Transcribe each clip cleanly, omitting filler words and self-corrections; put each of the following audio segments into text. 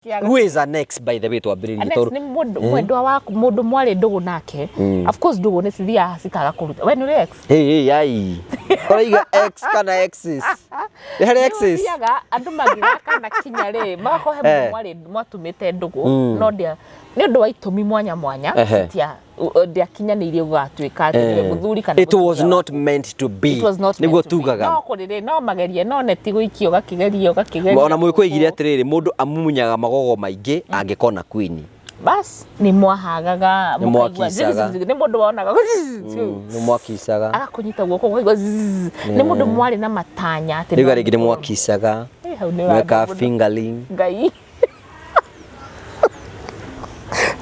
Who is an ex, by the way? Twambĩrĩrie. An ex Tondũ nĩ mũndũ mwendwa waku, mũndũ mwarĩ ndũgũ nake. Of course ndũgũ nĩ cithiaga cikaga kũruta. We nĩ ũrĩ ex? Hey, hey, ai. Ũraiga ex kana exes? Nĩ harĩ exes? Nĩũthiaga andũ mangĩgakana kinya rĩ, magakorwo he mũndũ mwarĩ mwatumĩte ndũgũ, no ndĩa nĩ ũndũ wa itũmi mwanya mwanya citia ndĩakinyanĩirie gũgatuĩka atĩ nĩwe mũthuri kana It was mũtumia. not meant to be. It was not Nĩguo meant to be. tugaga. No kũrĩrĩ no magerie, no neti gũikio ũgakĩgeria ũgakĩgeria. Ona mũgĩkũyũ oigire atĩrĩrĩ, mũndũ amumunyaga magogo maingĩ angĩkona queen. Bas nĩ mwahagaga. Nĩ mũkaigua mwakicaga. zzzz, nĩ mũndũ wonaga Nĩ mwakicaga. Agakũnyita guoko ũkaigua zzzz. Nĩ mũndũ mwarĩ na matanya atĩ Rĩu no rĩngĩ nĩ mũkorwo- mwakicaga. Eh, hau nĩ Mweka ũrandĩa mũno. fingering. Ngai,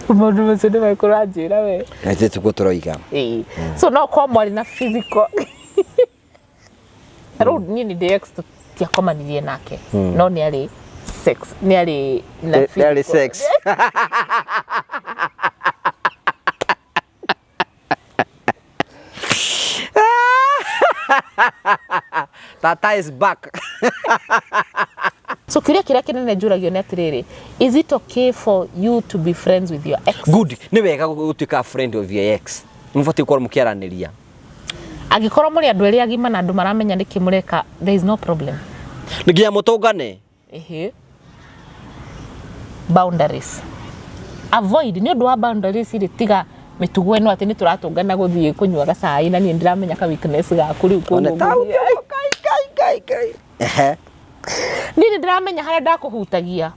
maũndũ macio nĩ mekũranjĩra we. Na ithuĩ tiguo tũroiga. Ĩĩ. So no korwo mwarĩ na physical, rĩu niĩ nĩ ndĩ ex tũtiakomanirie nake, no nĩ arĩ sex, nĩ arĩ na Nĩ arĩ physical. Sex. Tata is back. So kĩũria kĩrĩa kĩnene njũragio nĩ atĩrĩrĩ, is it okay for you to be friends with your ex? Good. Nĩ wega gũtuĩka friend of your ex. Mũbatiĩ gũkorwo mũkĩaranĩria. Angĩkorwo mũrĩ andũ erĩ agima na andũ maramenya nĩkĩ mũreka, there is no problem. Nĩ nginya mũtũngane. Ehe. Boundaries, avoid nĩ ũndũ wa boundaries rĩ, tiga mĩtugo ĩno atĩ nĩ tũratũngana gũthiĩ kũnyua gacai na niĩ ndĩramenya ka weakness gaku rĩu, One koguo ta ngũthiĩ- kai kai kai kai. Ehe. Niĩ nĩ ndĩramenya harĩa ndakũhutagia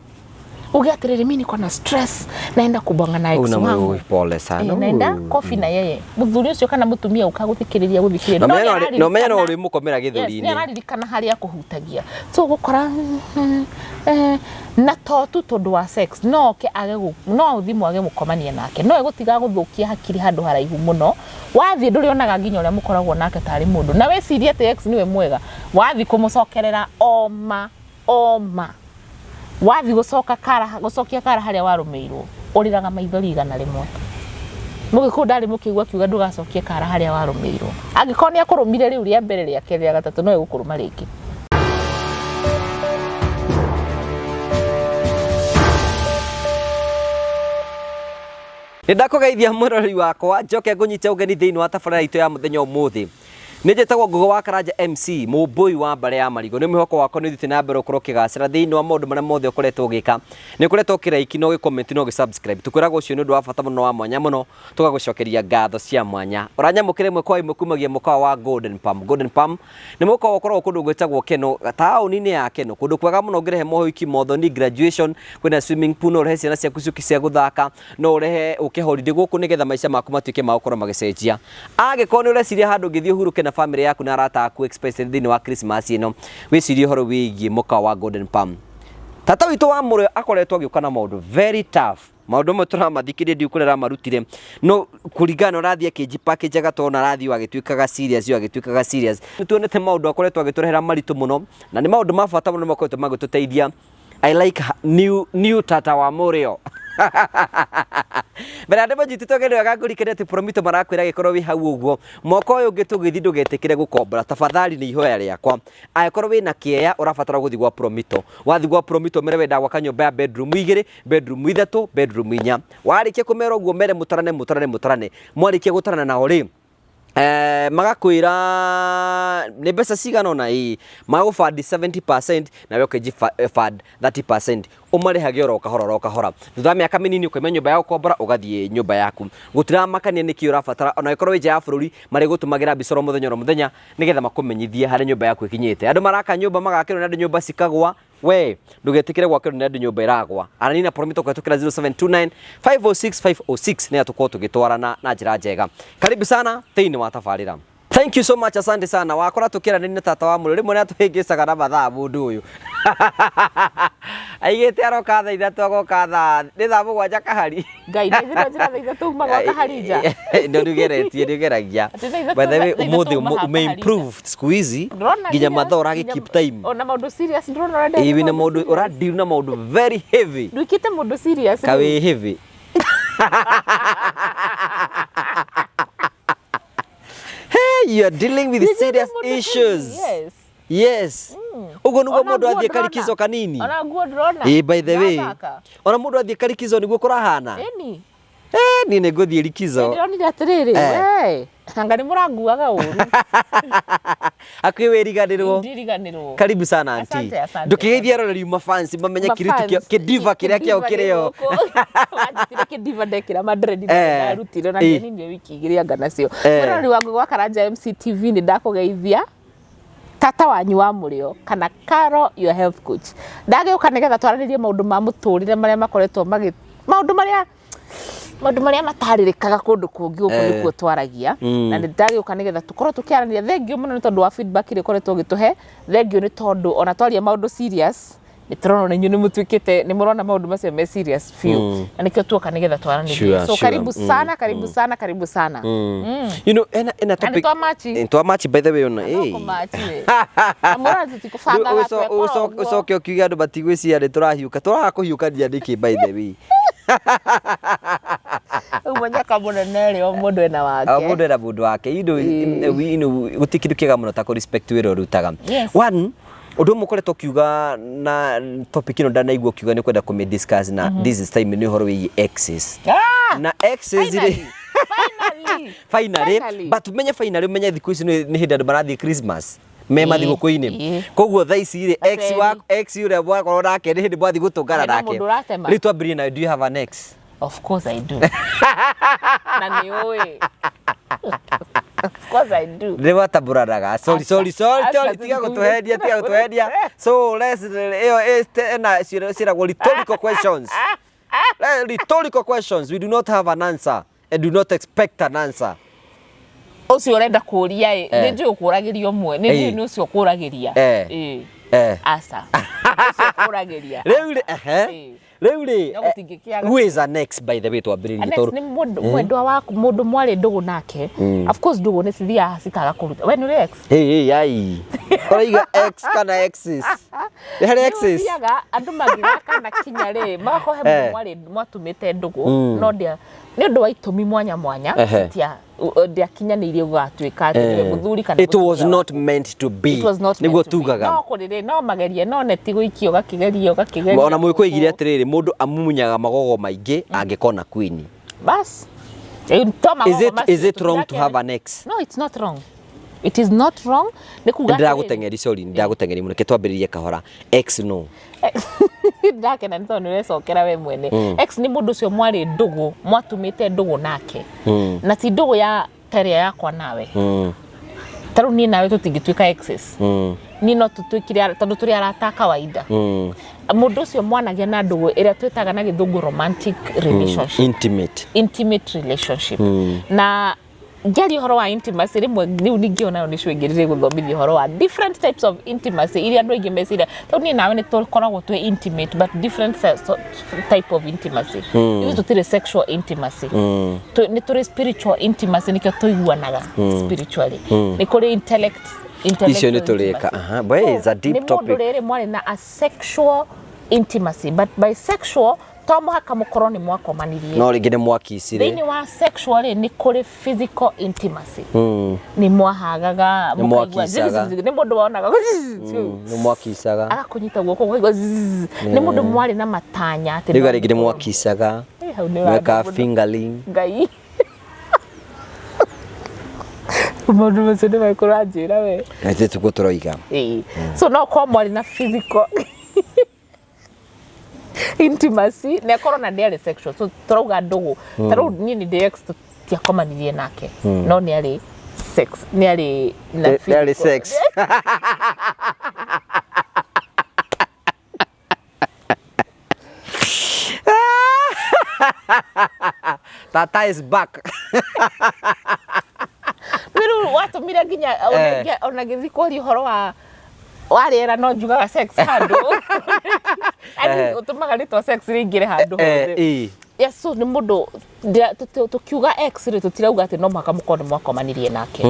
uge atĩrĩrĩ, mi niko na stress, naenda kubonga na ex Una wangu. mwe pole sana. Eh, naenda coffee na yeye, mũthuri ũcio kana mũtumia ũkagũthikĩrĩria gũthikĩrĩria. Na No menye nĩ no menye no araririkana- ũrĩ mũkomera Yes, nĩ gĩthũri-inĩ. araririkana harĩa akũhutagia, so gũkora na to tu tondũ wa sex, no oke age no ũthiĩ mwage gũkomania nake, no egũtiga gũthũkia hakiri handũ haraihu mũno. Wathiĩ ndũrĩonaga nginya ũrĩa mũkoragwo nake tarĩ mũndũ, na wĩcirie atĩ ex nĩwe mwega. Wathiĩ kũmũcokerera oma oma, wathiĩ gũcoka kara, gũcokia kara harĩa warũmĩirwo, ũrĩraga maithori 100. Mũgĩkũyũ ndarĩ mũkĩigua akiuga ndũgacokie kara harĩa warũmĩirwo. Angĩkorwo nĩ akũrũmire rĩu rĩa mbere, rĩa kerĩ, rĩa gatatũ, no egũkũrũma rĩngĩ. Nĩ ndakũgeithia mwĩroreri wakwa, njoke ngũnyite ũgeni thĩinĩ wa tabarĩra itũ ya mũthenya ũmũthĩ. Nĩ njĩtagwo Ngũgĩ wa Karanja MC, mũmbũi wa mbarĩ ya marigũ. Nĩ mwĩhoko wakwa nĩ ũthiĩte na mbere ũkorwo ũkĩgacĩra thĩinĩ wa maũndũ marĩa mothe ũkoretwo ũgĩka. Nĩ ũkoretwo ũkĩraiki na ũgĩcomment na ũgĩsubscribe. Tũkwĩraga ũcio nĩ ũndũ wa bata mũno, wa mwanya mũno, tũgagũcokeria ngatho cia mwanya. Ũranyamũkĩra ĩmwe kwa ĩmwe kumagia mũkawa wa Golden Palm. Golden Palm nĩ mũkawa ũkoragwo kũndũ gwĩtagwo Keno, taũni-inĩ ya Keno, kũndũ kwega mũno ũngĩrehe mohiki, mothoni, graduation, kwĩna swimming pool, no ũrehe ciana ciaku ciũke cia gũthaka, no ũrehe ũke holiday gũkũ nĩgetha maica maku matuĩke ma gũkorwo magĩcenjia. Angĩkorwo nĩ ũreciria handũ ũngĩthiĩ ũhurũke na famĩlĩ yaku na arata aku, especially thĩinĩ wa Christmas ĩno, wĩcirie ũhoro wĩgiĩ mũkawa wa Golden Palm. Tata witũ wa mũrĩo akoretwo agĩũka na maũndũ very tough, maũndũ amwe tũramathikĩrĩria, ndiũ kũrĩa aramarutire, no kũringana na ũrathiĩ akĩnji package agatona arathiĩ o agĩtuĩkaga serious, o agĩtuĩkaga serious. Nĩ tuonete maũndũ akoretwo agĩtũrehera maritũ mũno, na nĩ maũndũ ma bata mũno makoretwo magĩtũteithia. I like new tata wa mũrĩo. Mbere ya ndĩmũnyitĩte ũgeni wega, ngũrikania atĩ Promito marakwĩra gĩkorwo wĩ hau ũguo mwaka ũyũ ũngĩ tũgĩthiĩ, ndũgetĩkĩre gũkombora, tafadhali, nĩ ihoya rĩakwa. Angĩkorwo wĩna kĩeya ũrabatara gũthiĩ gwa Promito, wathiĩ gwa Promito mere wenda gwaka nyũmba ya bedroom igĩrĩ, bedroom ithatũ, bedroom inya. Warĩkia kũmera ũguo, mere mũtarane, mũtarane, mũtarane. Mwarĩkia gũtarana nao rĩ, magakwĩra nĩ mbeca cigana ũna, ĩĩ magũbandi 70% nawe ũkĩnji fund 30%, ũmarĩhage oro kahora oro kahora. Thutha wa mĩaka mĩnini ũkauma nyũmba ya gũkombora ũgathiĩ nyũmba yaku. Gũtiramakania nĩkĩ ũrabatara, ona angĩkorwo wĩ nja ya bũrũri, marĩgũtũmagĩra mbica oro mũthenya oro mũthenya nĩgetha makũmenyithie harĩa nyũmba yaku ĩkinyĩte. Andũ maraka nyũmba magakĩrwo nĩ andũ, nyũmba cikagwa. We ndũgetĩkĩre gwakĩrwo nĩ andũ nyũmba ĩragwa. Aranina na Promito kũhetũkĩra 0729 506 506 nĩ tũkorwo tũgĩtwarana na njĩra njega. Karibu sana thĩinĩ wa tabarĩra. Thank you so much, asante sana. Wakora tũkĩaranĩria na tata wa mũrũ, rĩmwe nĩ atũhĩngĩcaga na mathaa. Mũndũ ũyũ aigĩte aroka thaa 3, agoka thaa nĩ thaa 7 kahari. Ngai, nĩ thĩna njĩra thaa 3 umaga kaharinja. Ndio nĩũgeretie, nĩũgeragia. Atĩ thaa 3 By the way, thaa 3 ũmũthĩ uma haha ume kaharinja. improve siku hizi. Ndĩrona nginya mathaa ũragĩ keep time. Ona maũndũ serious ndĩrona ũrenda. Ĩĩ, wĩna maũndũ ũradeal na maũndũ very heavy. Nduĩkĩte mũndũ serious rĩu. Kawĩ heavy. Hey, you are dealing with Nduĩkĩte serious mũndũ heavy, issues. Yes. Yes. Ũguo nĩguo Ona mũndũ nguo athiĩ ndĩrona. karikizo kanini. Ona nguo ndĩrona. Ĩ, by the way, Ndathaka. ona mũndũ athiĩ karikizo nĩguo kũrahana. Ĩni. Eh, niĩ nĩ ngũthiĩ likizo. Ndĩronire atĩrĩrĩ, Eh. we, anga nĩ mũranguaga ũru. Hakuhĩ wĩriganĩrwo. Ndiriganĩrwo. Karibu sana auntie. Asante, asante. Ndũkĩgeithie aroreri mafansi mamenye kiritu kĩa kĩdiva kĩrĩa kĩao kĩrĩo. Wanjĩtire kĩdiva ndekĩra madredi Eh. ndarutire na Eh. ndianinire wiki igĩrĩ anga nacio. Eh. Mũrori wa Ngũgĩ wa Karanja MCTV nĩ ndakũgeithia tata wanyu wa mũrĩo kana Caro your health coach. Ndagĩũka nĩgetha twaranĩrie maũndũ ma mũtũrĩre marĩa makoretwo magĩ maũndũ marĩa maũndũ marĩa matarĩrĩkaga kũndũ kũngĩ gũkũ Eh. nĩkuo twaragia Mm. na nĩ ndagĩũka nĩgetha tũkorwo tũkĩaranĩria. Thengiũ mũno nĩ tondũ wa feedback ĩrĩa ũkoretwo ũgĩtũhe. Thengiũ nĩ tondũ ona twaria maũndũ serious nĩ tũrona ona inyuĩ nĩ mũtuĩkĩte nĩ mũrona maũndũ macio me serious biũ na nĩkĩo tuoka nĩgetha twaranĩrie. Sure, So sure. karibu sana, karibu sana, karibu sana. You know, ena Na nĩ topic. twamachi. Eh, twamachi by the way ona. Eh. Kũmachi we. Na mũrona tũtikũbangaga twekora ũguo. Ũcoke ũkiuge andũ matigwĩciria nĩ tũrahiũka. Tũraga kũhiũkania nĩkĩ by the way? Ũguo nyaka mũnene rĩ o mũndũ ena wake. O mũndũ ena mũndũ wake. You know, Ĩĩ. you know, gũtirĩ kĩndũ kĩega mũno ta kũ respect wĩra ũrutaga. Yes. One, ũndũ ũmwe ũkoretwo ũkiuga na topic ĩno ndanaigua ũkiuga nĩ ũkwenda kũmĩ discuss na this is time nĩ ũhoro wĩgiĩ exes. Ah! Na exes rĩ Finally. Finally. finally, Finally. but umenye finally umenye thikũ ici nĩ hĩndĩ andũ marathiĩ Christmas me Ĩĩ, mathigũkũ-inĩ. ĩĩ. Koguo thaa ici rĩ ex Gaceri. wa ex ũrĩa mwakorwo nake nĩ hĩndĩ mwathiĩ gũtũngana Hena nake. mũndũ ũratema. Rĩu twambĩrĩrie nawe, do you have an ex? Of course I do. Na nĩ ũĩ. Of course I do. Nĩ watambũranaga. Sorry, Aca. sorry, sorry, Aca, sorry, tiga gũtũhenia, tiga gũtũhenia. So let's ĩyo ĩna ciĩragwo rhetorical questions. Rhetorical questions. We do not have an answer and do not expect an answer. Ũcio ũrenda kũũria ĩ, Eh. nĩ njũĩ ũkũragĩria ũmwe, nĩ Ĩĩ. njũĩ nĩ ũcio ũkũragĩria. Eh. Ĩĩ. Eh. Aca. Ũcio ũkũragĩria. Rĩu rĩ, ehe. Ĩĩ. Rĩu rĩ, No gũtingĩkĩaga. who is an ex by the way twambĩrĩrie An ex tondũ nĩ mũndũ mwendwa waku, mũndũ mwarĩ ndũgũ nake. Of course ndũgũ nĩ cithiaga cikaga kũruta. We nĩ ũrĩ ex? Hey, hey, ai. Ũraiga ex kana exes? Nĩ harĩ exes? Nĩũthiaga andũ mangĩgakana kinya rĩ magakorwo he mũndũ Eh. mwarĩ mwatumĩte ndũgũ no ndĩa nĩ ũndũ wa itũmi mwanya mwanya Ehe. citia ndĩakinyanĩirie gũgatuĩka atĩ nĩwe mũthuri kana It was mũtumia not meant to be. It was not Nĩguo meant to be. tugaga. No kũrĩrĩ no magerie no neti gũikio ũgakĩgeria ũgakĩgeria. Ona mũgĩkũyũ oigire atĩrĩrĩ, mũndũ amumunyaga magogo maingĩ angĩkona queen. Bas. Rĩu to Is magogo it, macio is it wrong to tũtirakĩaria. have an ex? No, it's not wrong. It is not wrong. Nĩ kuga atĩrĩrĩ. Ndĩragũteng'eri, sorry, ndĩragũteng'eri mũno. Reke twambĩrĩrie kahora. Ex no. Ndakena nĩ tondũ nĩ ũrecokera we mwene. Ex nĩ mũndũ ũcio mwarĩ ndũgũ, mwatumĩte ndũgũ nake. Na ti ndũgũ ya ta ĩrĩa yakwa nawe. Ta rĩu niĩ nawe tũtingĩtuĩka exes. Niĩ no tũtuĩkire tondũ tũrĩ arata a kawaida. Mũndũ ũcio mwanagia na ndũgũ ĩrĩa twĩtaga na gĩthũngũ romantic relationship. Intimate. Intimate relationship. Na ngĩaria ũhoro wa intimacy rĩmwe rĩu ningĩ onayo nĩ cũingĩrire gũthomithia ũhoro wa different types of intimacy iria andũ aingĩ meciria tondũ niĩ nawe nĩ tũkoragwo twĩ intimate but different type of intimacy. Ithuĩ tũtirĩ sexual intimacy. Nĩ tũrĩ spiritual intimacy nĩkĩo tũiguanaga spiritually. Nĩ kũrĩ intellect Icio nĩ intellectual tũrĩka. intimacy. Aha, but it's a deep nĩ mũndũ topic. rĩrĩ mwarĩ na a sexual intimacy but by sexual to mũhaka mũkorwo nĩ mwakomanirie. No rĩngĩ nĩ mwakicire. Thĩinĩ wa sexual rĩ nĩ kũrĩ physical intimacy. Nĩ mwahagaga Nĩ mũkaigua mwakicaga. zzzz, nĩ mũndũ wonaga Nĩ mwakicaga. agakũnyita guoko ũkaigua zzzz. Nĩ mũndũ mwarĩ na matanya atĩ Rĩu no rĩngĩ nĩ mũkorwo- mwakicaga. Eh, hau nĩ Mweka ũramba mũno. fingering. Ngai maũndũ macio nĩ mekũranjĩra we. Na ithuĩ tiguo tũroiga. Ĩĩ. So no korwo mwarĩ na physical intimacy na ĩkorwo na ndĩarĩ sexual so tũrauga ndũgũ ta rĩu niĩ nĩ ndĩ ex tũtiakomanirie nake no nĩ arĩ sex nĩ arĩ na Nĩ arĩ physical- sex. Tata is back. Rĩu watũmire nginya ona ngĩthiĩ kwaria ũhoro wa wa rĩera no njugaga sex handũ. Yaani ũtũmaga rĩtwa sex rĩingĩre handũ hothe. Ĩĩ. Yes, so nĩ mũndũ tũkiuga ex rĩ tũtirauga atĩ no mũhaka mũkorwo nĩ mwakomanirie nake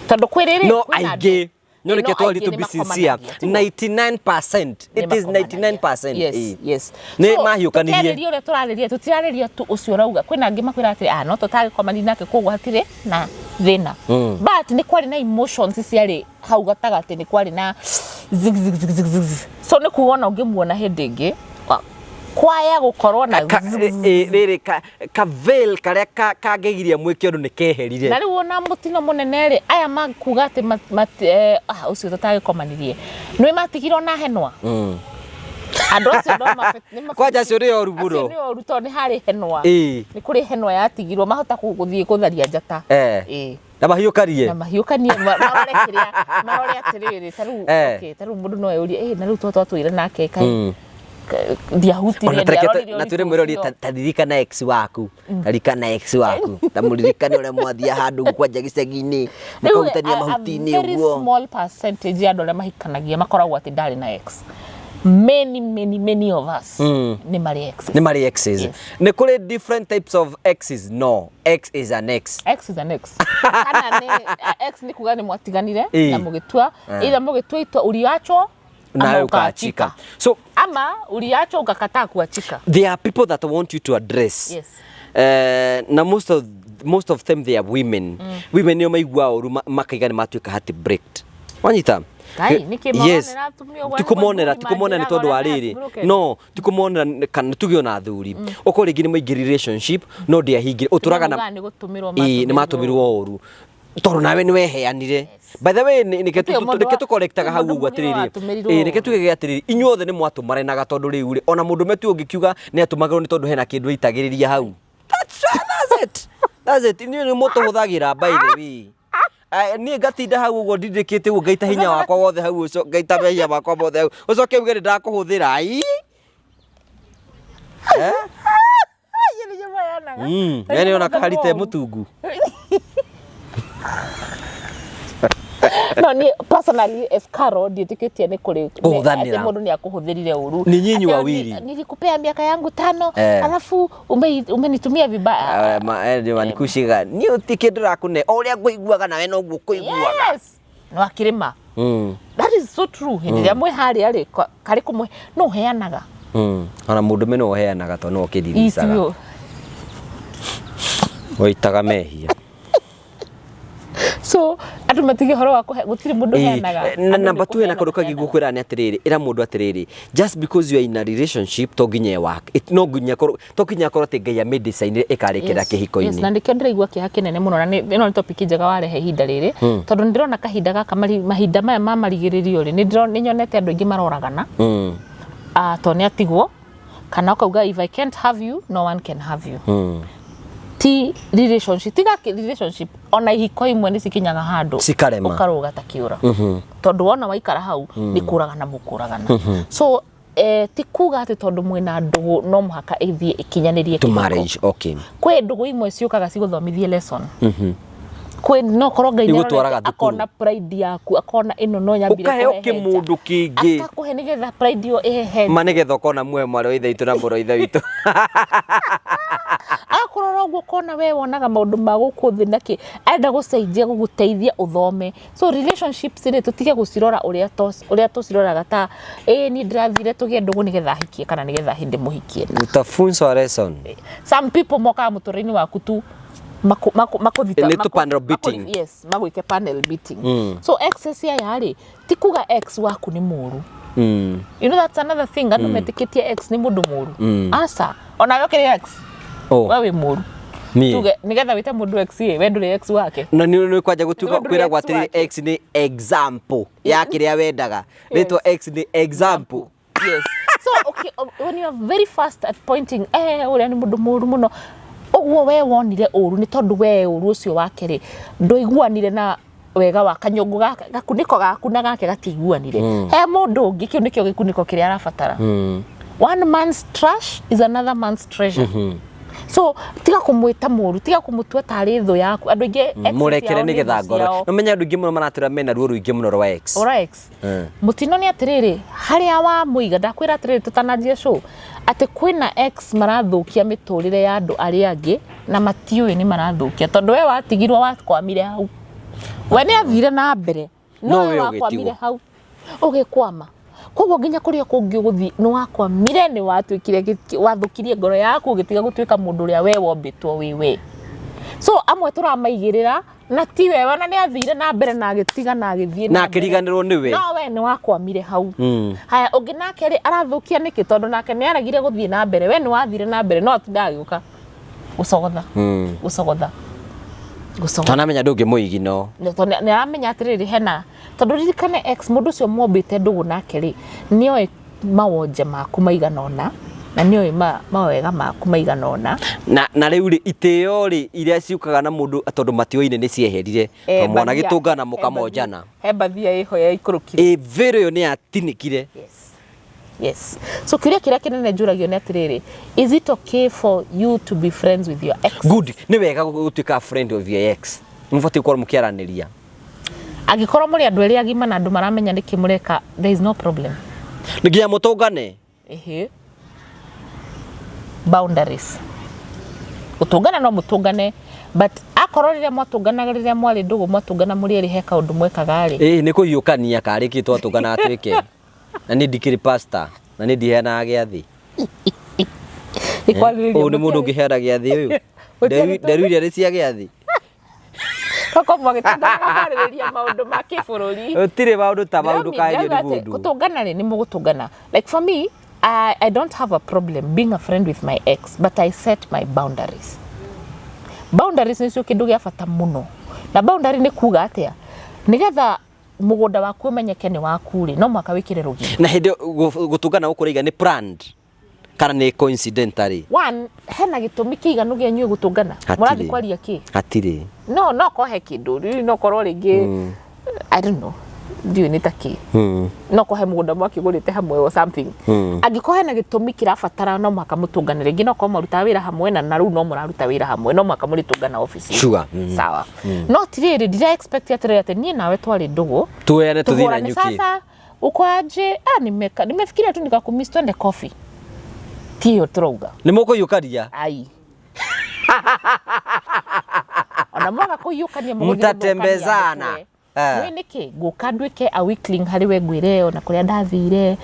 tondũ kwĩ rĩrĩ No kwĩna andũ- aingĩ. No Ĩ, reke no twari aingĩ to nĩ be sincere. makomanagia, tiguo? 99%. It is 99%. Yes, Ĩĩ. yes. Nĩ So, mahiũkanirie. tũkĩarĩria ũrĩa tũrarĩria tũtirarĩria tu ũcio ũrauga kwĩna angĩ makwĩra atĩ ah no tũtagĩkomania nake koguo hatirĩ na thĩna, but nĩ kwarĩ na emotions ciarĩ hau gatagatĩ, nĩ kwarĩ na Zig, zig, zig, zig, zig, zig. So nĩ kuga ona ũngĩmuona hĩndĩ ĩngĩ kwaya gũkorwo na Rĩrĩ ka veil karĩa kangĩgiria mwĩke ũndũ nĩ keherire. Na rĩu ona mũtino mũnene rĩ, aya makuga atĩ ũcio tũtagĩkomanirie nĩ matigirwo na henwa. Andũ acio no Kwanja acio nĩ oru mũno. Acio nĩ oru tondũ nĩ harĩ henwa. Nĩ kũrĩ henwa yatigirwo mahota gũthiĩ gũtharia njata. Na mahiũkanie. Na mahiũkanie, marore kĩrĩa, marore atĩrĩrĩ, ta rĩu, okay, ta rĩu mũndũ no eyũrie, na rĩu twatũire nake kaĩ ndiahutirie, Ona tareke ndiarorire na ũritũ twĩre mwĩrori ũcio. Ta ririkana ex waku, taririkana ex waku, ta mũririkane ũrĩa mwathiaga handũ ũguo kwanja gĩcagi-inĩ, Rĩu, mũkahutania a mahuti-inĩ very ũguo. small percentage ya andũ arĩa mahikanagia makoragwo atĩ ndarĩ na ex. Many, many, many of us nĩ marĩ exes. Nĩ marĩ exes. Yes. Nĩ kũrĩ different types of exes? No, ex is an ex. Ex is an ex. Kana nĩ ex nĩ kuga nĩ mwatiganire na mũgĩtua, either mũgĩtua itua uliachwo ama Nawe ukaachika. ukaachika. So Ama uliachwa ukakataa kuachika. There are people that want you to address. Yes. Na most of them, they are women. Women nĩo maiguaga ũru, makaiga nĩ matuĩka heartbreaked. Wanyita? Ngai, nĩkĩ Yes. maronera atumia ũguo? Tikumonera, Nĩguo tikumonera nĩ tondũ wa rĩrĩ. Manjĩraga No, tikumonera kana tuge ona athuri. Ũkorwo rĩngĩ nĩ maingĩ relationship no ndĩahingire. Ũtũraga na Nĩmaugaga nĩ gũtũmĩrwo. Ĩĩ, nĩ matũmirwo ũru tondũ nawe nĩ weheanire. By the way, Gũtirĩ mũndũ nĩke tũkorektaga hau gũtirĩ ũguo mũndũ atĩrĩrĩ. watũmĩrirwo Ĩĩ, reke ũru. tuge atĩrĩrĩ, inyuothe nĩ mwatũmaranaga, tondũ rĩu rĩ, ona mũndũ tu ũngĩkiuga nĩ atũmagĩrwo nĩ tondũ hena kĩndũ aitagĩrĩria hau. That's it, that's it. Inyuĩ nĩ mũtũhũthagĩra, by the way. Ai, niĩ ngatinda hau ũguo ndindĩkĩte ũguo, ngaita hinya wakwa wothe hau, ũco ngaita mehia makwa mothe hau, ũcoke uge nĩ ndakũhũthĩra. Ai. Eh? We nĩ ona kaharite mũtungu. No niĩ personally as Carol ndiĩtĩkĩtie nĩ kũrĩ Kũhũthanĩra. atĩ mũndũ nĩ akũhũthĩrire ũru. Ni nyinyi Atĩ wawili. Nilikupea miaka yangu 5 Eh. alafu umenitumia vibaya. Nikuciga niĩ ũti kĩndũ rakũne, o ũrĩa ngũiguaga nawe noguo kũiguaga. Yes, no akĩrĩma. That is so true. Hĩndĩ ĩrĩa mwĩ harĩa rĩ, karĩ kũmwe no ũheanaga. Ona mũndũme no ũheanaga tondũ no ũkĩriricaga. Ithuĩ. Waitaga mehia. So andũ matige ũhoro wa kũhe, gũtirĩ mũndũ ũheanaga. Na Andũ nĩ namba tu hena kũheana kaũndũ kangĩ maheanaga. Ngũkwĩra nĩ atĩrĩrĩ, ĩra mũndũ atĩrĩrĩ, just because you are in a relationship to nginya ĩwork. No nginya korwo, to nginya korwo atĩ Ngai amĩdesign ĩkarĩkĩra Yes, na kĩhiko-inĩ. Nĩkĩo ndĩraigua kĩeha kĩnene mũno, na ĩno nĩ topic njega warehe ihinda rĩrĩ, tondũ nĩ ndĩrona kahinda gaka mahinda maya ma marigĩrĩrio rĩ, nĩ nyonete andũ aingĩ maroragana. Ah, tondũ nĩ atigwo kana ũkauga, "If I can't have you, no one can have you." Ti relationship, tiga relationship, ona ihiko imwe nĩ cikinyaga handũ Cikarema. Ũkarũga ta kĩũra, tondũ wona waikara hau nĩ kũragana mũkũragana. So ti kuga atĩ tondũ mwĩna ndũgũ no mũhaka ĩthiĩ ĩkinyanĩrie To kĩhiko. marriage, okay. Kwĩ ndũgũ imwe ciũkaga cigũthomithie lesson. Kwĩ no korwo Ngai Igũtwaraga nĩarorete thukuru. Akona pride yaku, akona ĩno no nyambire Ũkaheo kũhehenja. kĩmũndũ kĩngĩ. Akakũhe nĩgetha pride ĩyo ĩhehenje. Ma nĩgetha ũkona muoyo mwarĩ wa ithe witũ na mũrũ wa ithe witũ. Akorora ũguo ũkona we wonaga maũndũ ma gũkũ thĩ nakĩ, arenda gũcenjia gũgũteithia ũthome. So relationships rĩ, tũtige gũcirora ũrĩa tũciroraga ta ĩ niĩ ndĩrathire tũgĩe ndũgũ nĩgetha hikie kana nĩgetha hĩndĩ mũhikie. Utafunzwa lesson. Some people mokaga mũtũrĩre-inĩ waku tu makũthita. Nĩ tu panel beating. Yes, magwĩke panel beating. So exes aya rĩ, ti kuga ex waku nĩ mũru. You know, that's another thing, andũ metĩkĩtie ex nĩ mũndũ mũru. Aca, onawe ũkĩrĩ ex. Oh. We wĩ mũru. Niĩ. Tuge nĩgetha wĩte mũndũ ex ĩ, we ndũrĩ ex wake. Na nĩ kwanja gũtuĩka Nĩ ũndũ kwĩragwo ex atĩrĩrĩ, wake. ex nĩ example ya kĩrĩa wendaga. Rĩtwa ex nĩ example. Yes. So okay, when you are very fast at pointing, ũrĩa nĩ mũndũ mũru mũno, ũguo we wonire ũru nĩ tondũ we ũru ũcio wake rĩ, ndũiguanire na wega wa kanyũngũ gaka, gakunĩko gaku na gake gatiiguanire. He mũndũ ũngĩ kĩu nĩkĩo gĩkunĩko kĩrĩa arabatara. One man's trash is another man's treasure. So tiga kũmwĩta mũru, tiga kũmũtua tarĩ thũ yaku. Andũ aingĩ exes Mũrekere ciao nĩ nĩgetha thũ ngoro ciao. no menya andũ aingĩ mũno maratwĩra mena ruo rũingĩ mũno rwa ex. Ora ex. Mũtino nĩ atĩrĩrĩ, harĩa wamũiga, ndakwĩra atĩrĩrĩ tũtananjia show atĩ kwĩna ex marathũkia mĩtũrĩre ya andũ arĩa angĩ na matiũĩ nĩ marathũkia, tondũ we watigirwo wakwamire hau, we nĩ athire na mbere. No we we wakwamire ũgĩtigwo. Hau ũgĩkwama, koguo nginya kũrĩa kũngĩ ũgũthiĩ nĩ wakwamire, nĩ watuĩkire wathũkirie ngoro yaku, ũgĩtiga gũtuĩka mũndũ ũrĩa we wombĩtwo wĩ we. So amwe tũramaigĩrĩra Na ti we, ona nĩ athire na mbere na agĩtiga na agĩthiĩ na mbere. akĩriganĩrwo nĩwe. No we nĩ wakwamire hau. Haya, ũngĩ nake rĩ, arathũkia nĩkĩ? Tondũ nake nĩ aregire gũthiĩ na mbere. We nĩ wathire na mbere, no atinda agĩũka gũcogotha, gũcogotha, gũcogotha. Twanamenya ndũngĩmũigino. Tondũ nĩ aramenya atĩrĩrĩ, hena, tondũ ririkane ex, mũndũ ũcio mwombĩte ndũgũ nake rĩ, nĩoĩ mawonje maku maigana ũna na nĩoĩ mawega maku maigana ũna. Na rĩu rĩ, itĩo rĩ, iria ciũkaga na mũndũ tondũ matioine nĩ cieherire, tondũ mwana gĩtũngana mũkamonjana. He mbathia ĩho yaikũrũkire. Ĩ vĩrĩ ĩyo nĩ yatinĩkire. Yes. So kĩũria kĩrĩa kĩnene njũragio nĩ atĩrĩrĩ, is it okay for you to be friends with your ex? Good, nĩ wega gũtuĩka friend of your ex. Mũbatiĩ gũkorwo mũkĩaranĩria. Angĩkorwo mũrĩ andũ erĩ agima na andũ maramenya nĩkĩ mũreka, there is no problem. Nĩ nginya mũtũngane. Ĩhĩ. Boundaries. Gũtũngana no mũtũngane, but akorwo rĩrĩa mwatũnganaga, rĩrĩa mwarĩ ndũgũ, mwatũngana mũrĩ erĩ, he kaũndũ mwekaga rĩ. Ĩĩ, nĩ kũhiũkania karĩ kĩ twatũnganaga twĩke. Na niĩ ndikĩrĩ pastor, na niĩ ndiheanaga gĩathĩ. Nĩ kwarĩrĩria. Ũyũ nĩ mũndũ ũngĩheana gĩathĩ ũyũ. Nderu iria nĩ cia gĩathĩ. Koko mwagĩtũnganaga kwarĩrĩria maũndũ ma kĩbũrũri. Gũtirĩ maũndũ ta mau, ndũkagerio nĩ mũndũ. Gũtũngana rĩ, nĩ mũgũtũngana. Like for me, I don't have a problem being a friend with my ex, but I set my boundaries. Boundaries nĩcio kĩndũ gĩa bata mũno. Na boundary nĩ kuga atĩa? Nĩgetha mũgũnda waku ũmenyeke nĩ waku rĩ, no mũhaka wĩkĩre rũgiri. Na hĩndĩ gũtũngana gũkũ ũraiga nĩ planned kana nĩ coincidentally? One, hena gĩtũmi kĩiganu gĩa inyuĩ gũtũngana? Hatirĩ. Mũrathiĩ kwaria kĩ? Hatirĩ. No korwo he kĩndũ, rĩu no korwo rĩngĩ, I don't know, ndiũĩ nĩ ta kĩ. No korwo he mũgũnda mwakĩgũrĩte hamwe or something. Angĩkorwo hena gĩtũmi kĩrabatara no mũhaka mũtũngane rĩngĩ, no korwo marutaga wĩra hamwe na rĩu no mũraruta wĩra hamwe, no mũhaka mũrĩtũngana obici. Sure. Sawa. No tirĩrĩ, ndira expect atĩrĩrĩ atĩ niĩ nawe twarĩ ndũgũ Tuoyane tũthiĩ na tũhũrane. nyuki. Sasa uko aje? Ah, nimefikiria tu nikakumiss, twende coffee. Tiyo tũrauga. Nĩ mũkũhiũkania. Ai. Ona mwaga kũhiũkania, mũgũthiĩ Mtatembezana. gũthũkania mũtwe. Nĩ nĩkĩ ngũka nduĩke a weakling harĩ we, ngwĩre ona kũrĩa ndathire,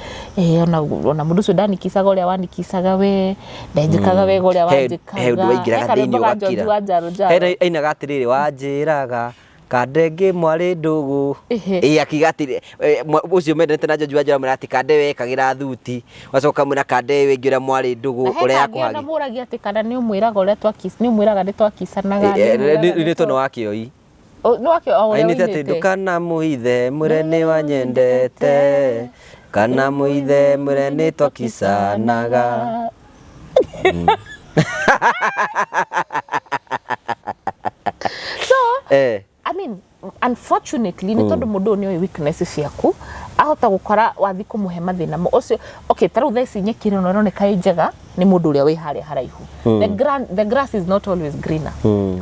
ona mũndũ ũcio ndanikicaga ũrĩa wanikicaga, we ndenjĩkaga wega ũrĩa wanjĩkaga. He ũndũ waingĩraga He karwĩmbo thĩinĩ ga George ũgakira. wa Njaro Njaro. He ainaga atĩrĩrĩ, wanjĩraga kande mwarĩ ndũgũ. Ĩ akiuga atĩrĩ, ũcio mendete na George wa Njaro amwĩra atĩ kande wekagĩra thuti, wacoka mwĩra kande wĩngĩ ũrĩa mwarĩ ndũgũ Na he ũrĩa kangĩ ona yakũhagi. mũragia atĩ kana nĩ ũmwĩraga ũrĩa nĩ ũmwĩraga nĩ twakicanaga, nĩ ũmwĩraga nĩ Nĩ tondũ wa kĩoi. Nĩ wakĩo o ũrĩa Ainĩte atĩ ũinĩte. ndũkana mũithe mwĩre nĩ wanyendete, kana mũithe mwĩre nĩ twakicanaga. So I mean, unfortunately, nĩ tondũ mũndũ ũyũ nĩ oĩ weakness ciaku, ahota gũkora wathi kũmũhe mathĩna ũcio. Okay, ta rĩu thaa ici nyeki ĩno ĩroneka ĩ njega nĩ mũndũ ũrĩa wĩ harĩa haraihu. The grass is not always greener.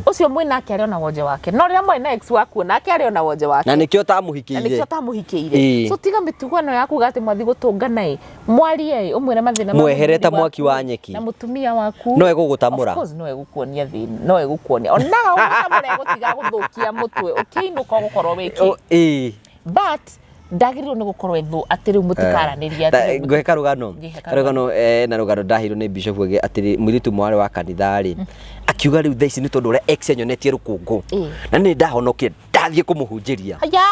Ũcio mwĩ nake arĩ ona wonje wake, no rĩrĩa mwarĩ na ex waku, nake arĩ ona wonje wake. Na nĩkĩo Na ũtamũhikĩire. nĩkĩo ũtamũhikĩire. So tiga mĩtugo ĩno ya kuga atĩ mwathi gũtũngana ĩ, mwarie ĩ, ũmwĩre mathĩna ma Mwehere ta mũthuri mwaki wa waku ĩ, nyeki. na mũtumia waku. No egũgũtamũra. Of course no egũkuonia thĩna, no egũkuonia onaga ũgũtamũra, egũtiga gũthũkia mũtwe ũkĩinũka ũgũkorwo wĩkĩ. But ndagĩrĩirwo nĩ gũkorwo ethũ atĩ rĩu mũtikaranĩria, atĩ rĩu Ngũhe karũgano. Ngĩhe. Karũgano, na rũgano ndaheirwo nĩ bishop ũngĩ atĩ mũirĩtu mwarĩ wa kanitha rĩ, akiuga rĩu thaa ici nĩ tondũ ũrĩa ex anyonetie rũkũngũ, na nĩ ndahonokire, ndathiĩ kũmũhunjĩria. Haya.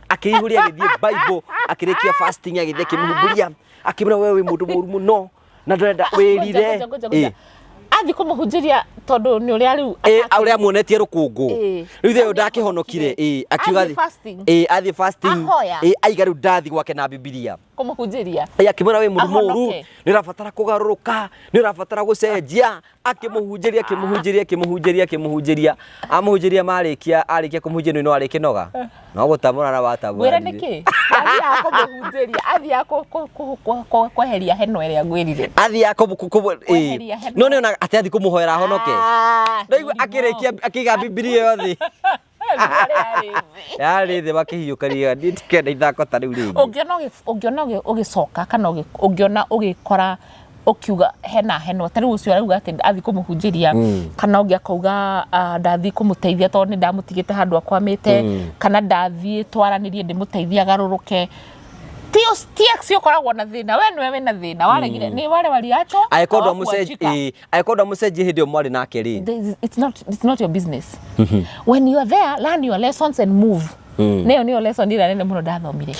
Akĩihũria, agĩthiĩ Bible, akĩrĩkia fasting, agĩthiĩ akĩmũhunjĩria, akĩmwĩra we wĩ mũndũ mũru mũno na ndũrenda wĩrire. Ngoja, ngoja, ngoja. Athiĩ kũmũhunjĩria tondũ nĩ ũrĩa rĩu Ũrĩa amuonetie rũkũngũ. Rĩu thĩyo ndakĩhonokire, akiuga Athiĩ fasting. Athiĩ fasting. Ahoya. Aiga rĩu ndathiĩ gwake na Bibilia. Kũmũhunjĩria. Akĩmwĩra wĩ mũndũ mũru, Ahonoke. nĩ ũrabatara kũgarũrũka, nĩ ũrabatara gũcenjia. Akĩmũhunjĩria, akĩmũhunjĩria, akĩmũhunjĩria, akĩmũhunjĩria, amũhunjĩria, marĩkia, arĩkia kũmũhunjĩria, no arĩkĩnoga no gũtamũra na Ngwĩre. watamũra. Nĩkĩ athiaga kũmũhunjĩria? Athiaga kweheria heno ĩrĩa ngwĩrire. Athiaga Kweheria heno. No nĩ ona atĩ athiĩ kũmũhoera ahonoke. Ah, Ndaigua mũrimũ. akĩrĩkia akĩiga Bibilia ĩyo thĩ. Yarĩ thĩ. Yarĩ thĩ makĩhiũkaria, niĩ ndikenda ithako ta rĩu rĩngĩ. Ũngĩona ũgĩcoka kana ũngĩona ũgĩkora ũkiuga hena heno ta rĩu ũcio arauga atĩ athiĩ kũmũhunjĩria, kana ũngĩ akauga, ah, ndathiĩ kũmũteithia tondũ nĩ ndamũtigĩte handũ akwamĩte, kana ndathiĩ twaranĩrie ndĩmũteithie agarũrũke. Ti ex ũkoragwo na thĩna, we nĩwe wĩna thĩna, waregire nĩ wale waliachwa Angĩkorwo hawakuachika. Angĩkorwo ndwamũcenjie hĩndĩ ĩyo mwarĩ nake rĩ. It's not your business. When you are there, learn your lessons and move. Nĩyo nĩyo lesson ĩrĩa nene mũno ndathomire.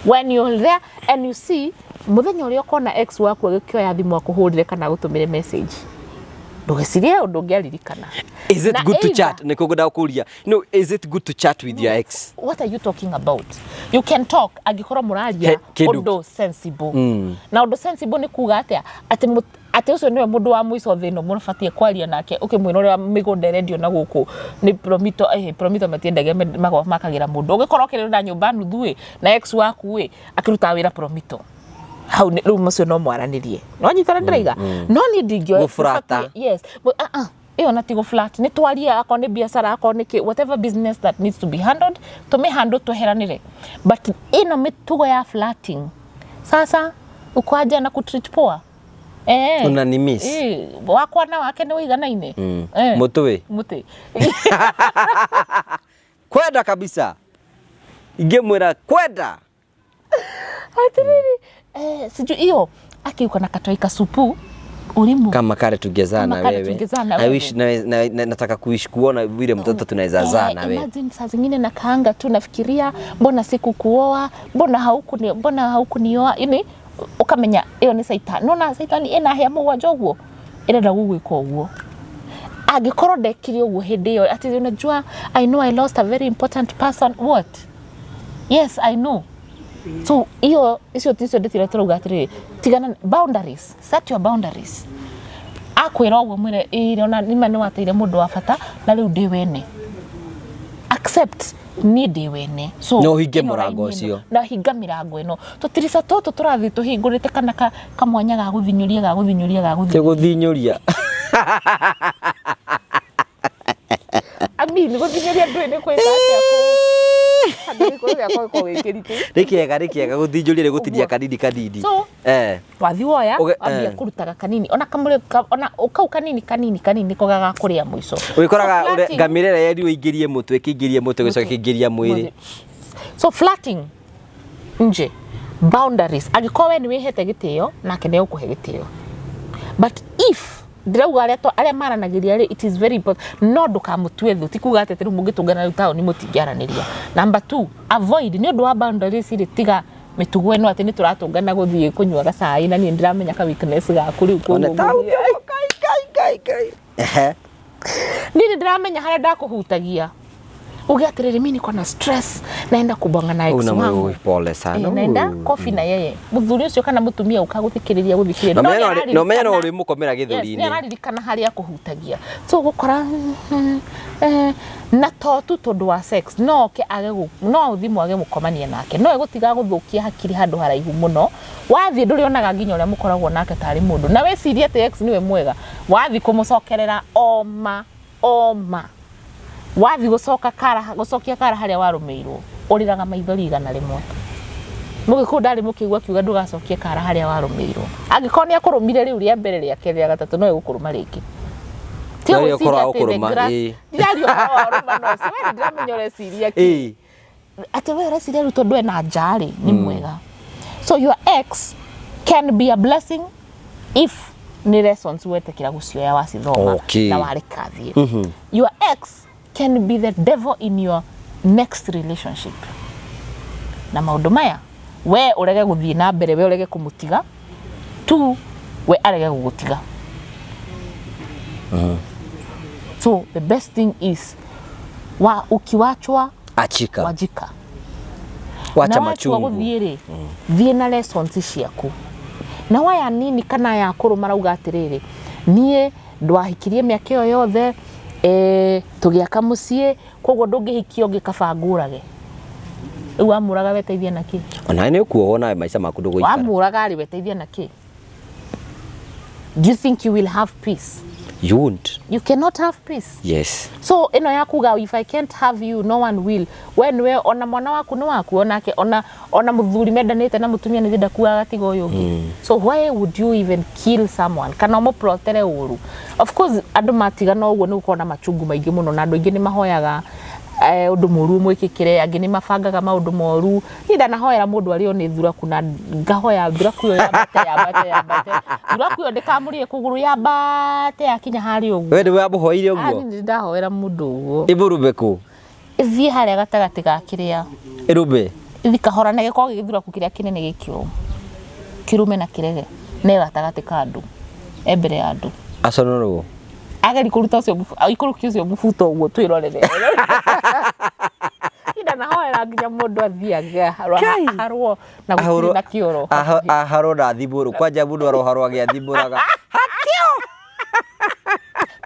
When you're there and you see mũthenya ũrĩa ũkona ex waku agĩkĩoya thimũ akũhũrĩre kana agũtũmĩre message, ndũgecirie ũndũ ũngĩaririkana. Is it Na good to chat? Nĩ kũngwenda kũria. No, is it good to chat with your ex? What are you talking about? You can talk angĩkorwo mũraria Kĩndũ- ũndũ sensible. Na ũndũ sensible nĩ kuga atĩa? Atĩ ũcio nĩwe mũndũ wa mũico thĩ ĩno mũbatiĩ kwaria nake ũkĩmwĩra ũrĩa mĩgũnda ĩrendio na gũkũ nĩ Promito. Promito matiendagia, makagĩra mũndũ ũgĩkorwo ũkĩrĩ na nyũmba nuthu ĩ na ex waku ĩ akĩrutaga wĩra Promito hau rĩu mũcio no mwaranĩrie no nyitana ndĩraiga no niĩ ndingĩoya. Gũflirta. Yes. But, ĩyo na ti gũ-flirt, nĩ twarie akorwo nĩ biacara, akorwo nĩ kĩ, whatever business that needs to be handled, tũmĩhandle tweheranĩre. But ĩno mĩtugo ya flirting, sasa uko aje na kutreat poa. Unanimiss. Wakwa na wake nĩ wĩiganaine. Mũtwe. Mũtĩ. Kwenda kabisa. Ingĩmwĩra kwenda. Atiriri, sijui hiyo akiuka na katoi kasupu ulimu. Kama kale tungezaa Kama na kale wewe. tungezaa na I wewe. wish nataka kuishi kuona vile mtoto tunaweza zaa na wewe. Imagine saa zingine nakaanga tu nafikiria mbona sikukuoa, mbona haukunioa, yani ukamenya ĩyo nĩ saitani. Nona saitani ĩna hĩa mũgwanja ũguo ĩrenda gũgwĩka ũguo angĩkorwo ndekire ũguo hĩndĩ ĩyo atĩ unajua I know I lost a very important person. What? Yes, I know. So hiyo icio ticio ndĩtire tũrauga atĩrĩrĩ, tigana, boundaries, set your boundaries. Akwĩra ũguo mwĩre ĩĩ, ona nĩma nĩ wateire mũndũ wa bata na rĩu ndĩ wene, accept niĩ ndĩ wene. So Na ũhinge ĩno mũrango raini ĩno, ũcio. Na hinga mĩrango ĩno, tũtirica tũtũ tũrathiĩ tũhingũrĩte kana kamwanya ga gũthinyũria ga gũthinyũria ga Ti gũthinyũria. Gũthinyũria. I mean, gũthinyũria ndũĩ nĩ kwĩka atĩa kũ handũ gĩkũyũ gĩakwa gĩkoragwo gĩ kĩritũ. Nĩ kĩega, nĩ kĩega gũthinyũria nĩ gũtinia Ũguo. Kanini kanini. So, wathi woya wambia kũrutaga kanini ona kamũrĩ ona kau kanini kanini kanini nĩko gagakũrĩa mũico. Wĩkoraga So, ũrĩa flirting- ngamĩra ĩrĩa yerirwo ĩingĩrie mũtwe ĩkĩingĩria mũtwe gĩcoka kĩingĩria mwĩrĩ. So flirting nje, boundaries, angĩkorwo we nĩ wĩhete gĩtĩo nake nĩ egũkũhe gĩtĩo. But if ndĩrauga arĩa arĩa maranagĩria rĩ, it is very important no ndũkamũtue thũ. Ti kuga atĩ rĩu mũngĩtũngana rĩu taũni mũtingĩaranĩria. Number two, avoid nĩ ũndũ wa boundaries rĩ, tiga mĩtugo ĩno atĩ nĩ tũratũngana gũthiĩ kũnyua gacai na niĩ ndĩramenya ka weakness gaku rĩu Ona koguo ta ngũthiĩ. Kai kai kai kai. Ehe. Niĩ nĩ ndĩramenya harĩa ndakũhutagia uge atĩrĩrĩ, mimi niko na stress, naenda kubonga na ex Una wangu. moyo pole sana. Naenda kofi na yeye mũthuri ũcio kana mũtumia ũka gũthikĩrĩria gũthikĩrĩria. Na No menye no nĩararirikana- ũrĩmũkomera Yes, gĩthũri-inĩ. nĩararirikana harĩa akũhutagia. So gũkora na to tu tondũ wa sex, no oke age no ũthi mwage gũkomania nake, no egũtiga gũthũkia hakiri handũ haraihu mũno. Wathiĩ ndũrĩonaga nginya ũrĩa mũkoragwo nake tarĩ mũndũ na wĩcirie atĩ ex nĩwe mwega. Wathiĩ kũmũcokerera oma oma, wathiĩ gũcoka kara gũcokia kara harĩa warũmĩirwo, ũrĩraga maithori 100. Mũgĩkũyũ ndarĩ mũkĩigua akiuga ndũgacokie kara harĩa warũmĩirwo. Angĩkorwo nĩ akũrũmire rĩu rĩa mbere, rĩa kerĩ, rĩa gatatũ, no egũkũrũma rĩngĩ. No ĩyo ũkorwo agũkũrũma, ĩĩ. Ndiraria ũhoro wa rũmano ũcio, we ndĩramenya ũreciria kĩ. Atĩ we ũreciria rĩu tondũ ena nja rĩ nĩ mwega. So your ex can be a blessing if nĩ lessons wetĩkĩra gũcioya, wacithoma na wareka thiĩ. Your ex can be the devil in your next relationship. Na maũndũ maya, we ũrege gũthiĩ na mbere, we ũrege kũmũtiga tu, we arege gũgũtiga. So the best thing is wa ukiwachwa Achika. wajika. Wacha Na watua machungu. Gũthiĩ rĩ, thiĩ na lessons ciaku. Na waya nini kana aya akũrũ marauga atĩrĩrĩ, niĩ ndwahikirie mĩaka ĩyo yothe, tũgĩaka mũciĩ, koguo ndũngĩhikia ũngĩ, kaba ngũrage. Rĩu wamũraga weteithia na kĩ? Ona nĩ ũkuohwo nawe maica maku ndũgũikara. Wamũraga rĩ, weteithia na kĩ? Do you think you will have peace? You won't. You cannot have peace. Yes. So ĩno ya kuga if I can't have you, no one will, we nĩwe ona mwana waku nĩ waku onake, ona mũthuri mendanĩte na mũtumia nĩ ndakuaga gatiga ũyũ ũngĩ. So why would you even kill someone kana ũmũplotere ũru? Of course andũ matigana ũguo nĩ gũkorwo na machungu maingĩ mũno na andũ aingĩ nĩ mahoyaga. Ũndũ mũru ũmwĩkĩkĩre. Angĩ nĩ mabangaga maũndũ moru. Niĩ ndanahoera mũndũ arĩo nĩ thuraku, na ngahoya thuraku ĩyo yambate, yambate, yambate, thuraku ĩyo ndĩkamũrĩe kũgũrũ, yambate yakinya harĩa ũguo. We nĩwe wamũhoeire Ah, ũguo? niĩ ndahoera mũndũ ũguo. Ĩmũrũme kũ? Ĩthiĩ harĩa gatagatĩ ga kĩrĩa. Ĩrũme. Ĩthiĩ kahora, na gĩkorwo gĩgĩthuraku kĩrĩa kĩnene gĩkĩo kĩrũme na kĩrege ne gatagatĩ ka andũ, e mbere ya andũ. Aconorwo. Ageri kũruta ũcio, aikũrũkie ũcio mũbuto ũguo twĩrorere. Ndanahoera nginya mũndũ athiĩ Kai. aharwo na gũtirĩ na kĩoro. Aharwo na athimũrwo. Kwanja mũndũ aroharwo agĩathimũraga.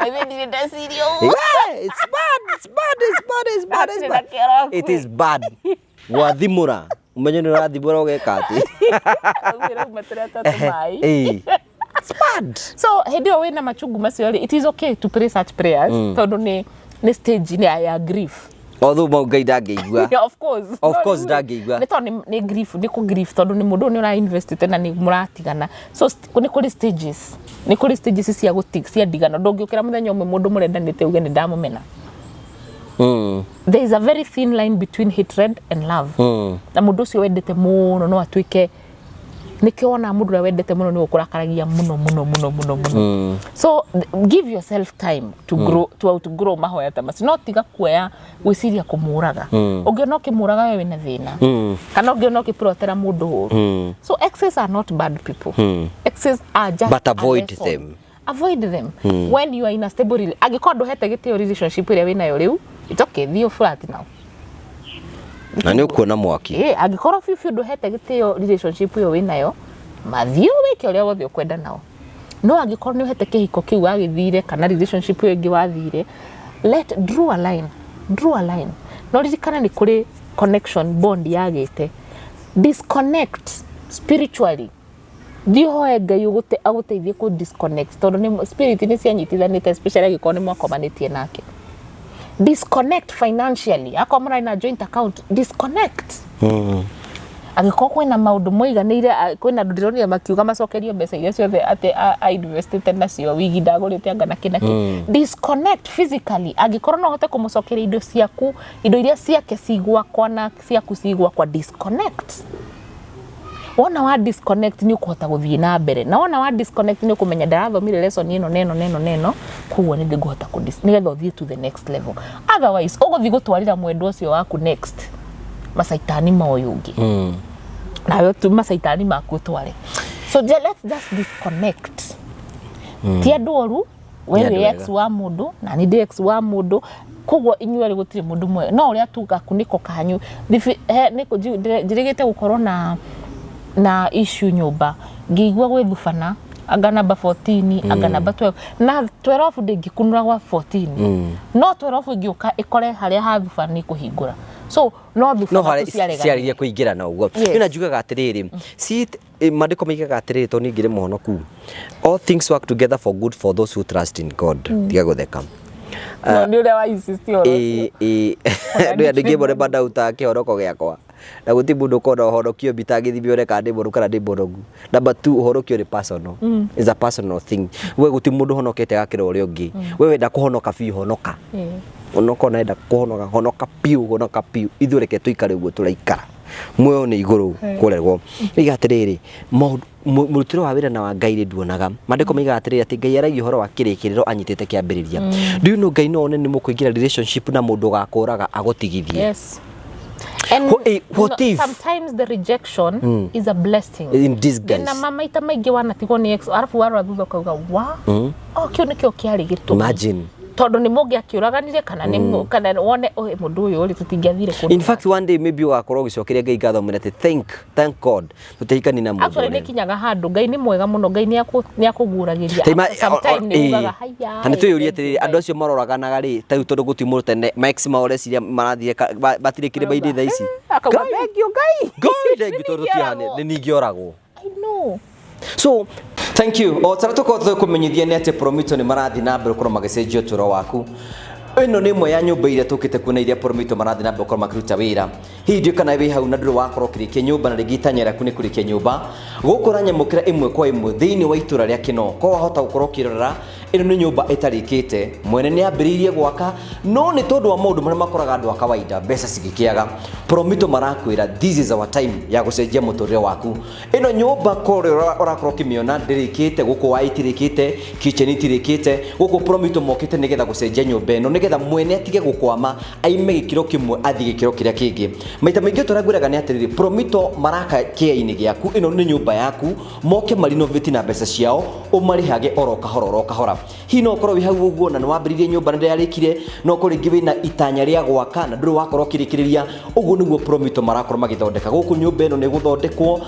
Ithe ndirĩ ndeciria ũguo. Yeah, it's bad, it's bad, it's bad, it's bad, it's Hatirĩ na bad. kĩoro hakuhĩ. It is bad. Gwathimũra. Ũmenye nĩ ũrathimũra ũgeka atĩ. Ũguo ĩrauma tũrĩa twa tũmaĩ. Ĩĩ. It's bad. So hĩndĩ ĩyo wĩna machungu macio rĩ, it is okay to pray such prayers, tondũ nĩ stage ya grief. Although mau Ngai ndangĩigua. Yeah, of course. Of No, course rĩu rĩ, ndangĩigua. nĩ tondũ nĩ grief, nĩ kũ grief, tondũ nĩ mũndũ ũyũ nĩ ũra invest na nĩ mũratigana. So nĩ kũrĩ stages, nĩ kũrĩ stages cia gũti cia ndigano. Ndũngĩũkĩra mũthenya ũmwe mũndũ mũrendanĩte uge nĩ ndamũmena. There is a very thin line between hatred and love. Na mũndũ ũcio wendete mũno no atuĩke, nĩkĩo wonaga mũndũ ũrĩa wendete mũno nĩwe ũkũrakaragia mũno mũno mũno mũno mũno. So give yourself time to grow, to outgrow mahoya ta macio. No tiga kuoya gwĩciria kũmũraga. Ũngĩona ũkĩmũraga, we wĩna thĩna, kana ũngĩona ũkĩprotera mũndũ ũru. So exes are not bad people. Exes are just But a avoid lesson. them. Avoid them when you are in a stable angĩkorwo ndũhete gĩtĩo relationship ĩrĩa wĩnayo rĩu, it's okay, thiĩ flat now. Na nĩ ũkuona mwaki. Ĩ, angĩkorwo biũ biũ ndũhete gĩtĩo relationship ĩyo wĩnayo, mathiĩ wĩke ũrĩa wothe ũkwenda nao. No angĩkorwo nĩ ũhete kĩhiko kĩu wagĩthire kana relationship ĩyo ĩngĩ wathire, let draw a line, draw a line. No ririkana nĩ kũrĩ connection, bond yagĩte. Disconnect spiritually. Thiĩ ũhoe Ngai agũteithie kũ disconnect, tondũ nĩ spirit nĩ cianyitithanĩte, especially angĩkorwo nĩ mwakomanĩtie nake. Disconnect financially. Akorwo mũrarĩ na joint account, disconnect. Angĩkorwo kwĩna maũndũ moiganĩire, kwĩna andũ ndĩronire makiuga macokerio mbeca iria ciothe atĩ a investĩte nacio, wigi ndagũrĩte anga na kĩ na kĩ. Disconnect physically. Angĩkorwo no ũhote kũmũcokeria indo ciaku, indo iria ciake ci gwakwa na ciaku ci gwakwa, disconnect. Wona wa disconnect, nĩ ũkũhota gũthiĩ na mbere, na wona wa disconnect, nĩ ũkũmenya ndarathomire lesson ĩno na ĩno na ĩno na ĩno, koguo nĩ ngũhota kũ nĩgetha ũthiĩ to the next level. Otherwise ũgũthiĩ gũtwarĩra mwendwa ũcio waku next macaitani ma ũyũ ũngĩ, nawe tu macaitani maku ũtware. So let's just disconnect. Ti andũ oru. We Nĩ andũ wĩ ex ega. wa mũndũ na nĩ ndĩ ex wa mũndũ, koguo inyuerĩ gũtirĩ mũndũ mwega, no ũrĩa tu gakunĩko kanyu nĩ njĩrĩgĩte gũkorwo na issue nyũmba, ngĩigua gwĩthubana anga namba 14, anga namba 12, na 12 ndĩngĩkunũra gwa 14, no 12 ĩngĩũka ĩkore harĩa hathuba nĩ kũhingũra. So no no thubana harĩa tu ciareganire. Ciarĩria kũingĩra na ũguo. Yes. Niĩ na njugaga atĩrĩrĩ, see, maandĩko maigaga atĩrĩrĩ, tondũ niĩ ngĩrĩ mũhonoku, all things work together for good for those who trust in God. Tiga gũtheka. No nĩ ũrĩa wa insist ũhoro ũcio. Ĩ, ĩ, nĩ andũ aingĩ mũno mandautaga kĩhonoko gĩakwa, na gũtirĩ mũndũ ũkona ũhonokio mitangĩthimio one kana ndĩ mũru kana ndĩ mũnogu. Number two, ũhonokio nĩ personal, is a personal thing. We gũtirĩ mũndũ ũhonokete agakĩra ũrĩa ũngĩ. We wenda kũhonoka biũ, honoka. Onokorwo nenda kũhonoka, honoka biũ, honoka biũ. Ithuĩ reke tũikare ũguo tũraikara, muoyo nĩ igũrũ kũregwo. Iga atĩrĩrĩ, maũndũ mũrutĩre wa wĩra na wa Ngai rĩ, nduonaga maandĩko maigaga atĩrĩrĩ, atĩ Ngai aragia ũhoro wa kĩrĩkĩrĩro anyitĩte kĩambĩrĩria. Do you know Ngai no one nĩ mũkũingĩra relationship na mũndũ ũgakũraga agũtigithie? Yes. And What no, if sometimes the rejection is a blessing in disguise. Na maita maingĩ wanatigwo nĩ ex, arabu warora thutha ũkauga, wa oh, kĩu nĩkĩo kĩarĩ gĩtũmi. Imagine. Tondũ nĩ mũngĩakĩũraganire kana nĩ kana wone "Oi, mũndũ ũyũ rĩ, tũtingĩathire kũndũ." In fact, one day maybe ũgakorwo ũgĩcokeria Ngai ngatho mwene atĩ thank God tũtihikani na mũndũ Actually, nĩ ũrĩa. kinyaga handũ Ngai nĩ mwega mũno. Ngai nĩ akũguũragĩria. Ta After some time nĩ ugaga, haya. Ta nĩ twĩyũrie atĩrĩrĩ, andũ acio maroraganaga rĩ, ta rĩu tondũ gũtirĩ mũndũ tene, ma ex mao ũreciria marathire matirĩ kĩrĩma-inĩ thaa ici? Akauga, Ngai. "Thank you, Ngai." Ngai, thank you, tondũ Nĩ tũtihane ningĩoragwo. nĩ ningĩoragwo. I know. So thank you. O tara tũkorwo tũkũmenyithia nĩ atĩ Promito nĩ marathiĩ na mbere gũkorwo magĩcenjia ũtũũro waku. Ĩno nĩ ĩmwe ya nyũmba iria tũkĩte kuona iria Promito marathiĩ na mbere gũkorwo makĩruta wĩra. Hihi ndiũĩ kana wĩ hau na ndũrĩ wakorwo ũkĩrĩkia nyũmba, na rĩngĩ itanya rĩaku nĩ kũrĩkia nyũmba gũkũ, ũranyamũkĩra ĩmwe kwa ĩmwe thĩinĩ wa itũra rĩa Kĩno. Ko wahota gũkorwo ũkĩrorera Ĩno nĩ nyũmba ĩtarĩkĩte, mwene nĩ ambĩrĩirie gwaka, no nĩ tondũ wa maũndũ marĩa makoraga andũ a kawaida, mbeca cigĩkĩaga. Promito marakwĩra this is our time ya gũcenjia mũtũrĩre waku. Ĩno nyũmba kũrĩa ũrakorwo ũkĩmĩona ndĩrĩkĩte, gũkũ wa itirĩkĩte, kitchen itirĩkĩte, gũkũ Promito mokĩte nĩgetha gũcenjia nyũmba ĩno, nĩgetha mwene atige gũkwama, aime gĩkĩro kĩmwe athiĩ gĩkĩro kĩrĩa kĩngĩ. Maita maingĩ ũrĩa ngwĩraga nĩ atĩrĩrĩ, Promito maraka kĩea-inĩ gĩaku, ĩno nĩ nyũmba yaku, moke marinovate na mbeca ciao, ũmarĩhage oro kahora oro kahora. Hihi no ũkorwo wĩ hau ũguo na nĩ wambĩrĩirie nyũmba na ndĩrarĩkire, no ũkorwo rĩngĩ wĩna itanya rĩa gwaka na ndũrĩ wakorwo ũkĩrĩkĩrĩria. Ũguo nĩguo Promito marakorwo magĩthondeka gũkũ. Nyũmba ĩno nĩ gũthondekwo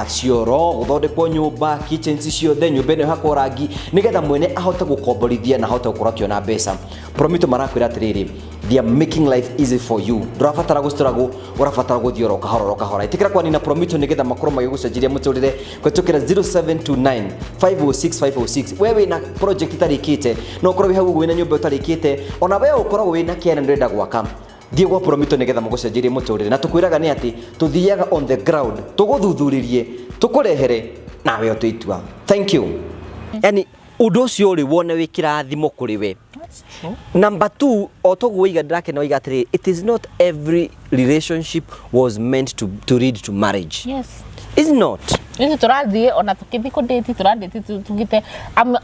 cioro, gũthondekwo nyũmba, kitchens ciothe, nyũmba ĩno ĩhakwo rangi nĩgetha mwene ahote gũkomborithia na ahote gũkorwo akĩona mbeca. Promito marakwĩra atĩrĩrĩ, they are making life easy for you. Ndũrabatara gũ struggle, ũrabatara gũthiĩ oro kahora oro kahora. Ĩtĩkĩra kwanina Promito nĩgetha makorwo magĩgũcenjeria mũtũrĩre kũhetũkĩra 0729 506 506. We wĩna project ĩtarĩkĩte, no ũkorwo wĩ hau ũguo wĩna nyũmba ĩtarĩkĩte, ona we ũkoragwo wĩna kĩana ndũrenda gwaka, thiĩ gwa Promito nĩgetha magũcenjerie mũtũrĩre. Na tũkwĩraga nĩ atĩ tũthiaga on the ground, tũgũthuthurĩrie, tũkũrehere nawe ũtue itua. Thank you. Yani ũndũ ũcio rĩ, wone wĩ kĩrathimo kũrĩ we. That's true. Number two, o toguo waiga, ndĩrakena waiga atĩrĩrĩ, it is not every relationship was meant to lead to marriage. It's not. Ithuĩ tũrathiĩ ona tũkĩthiĩ kũdate, tũradate tugĩte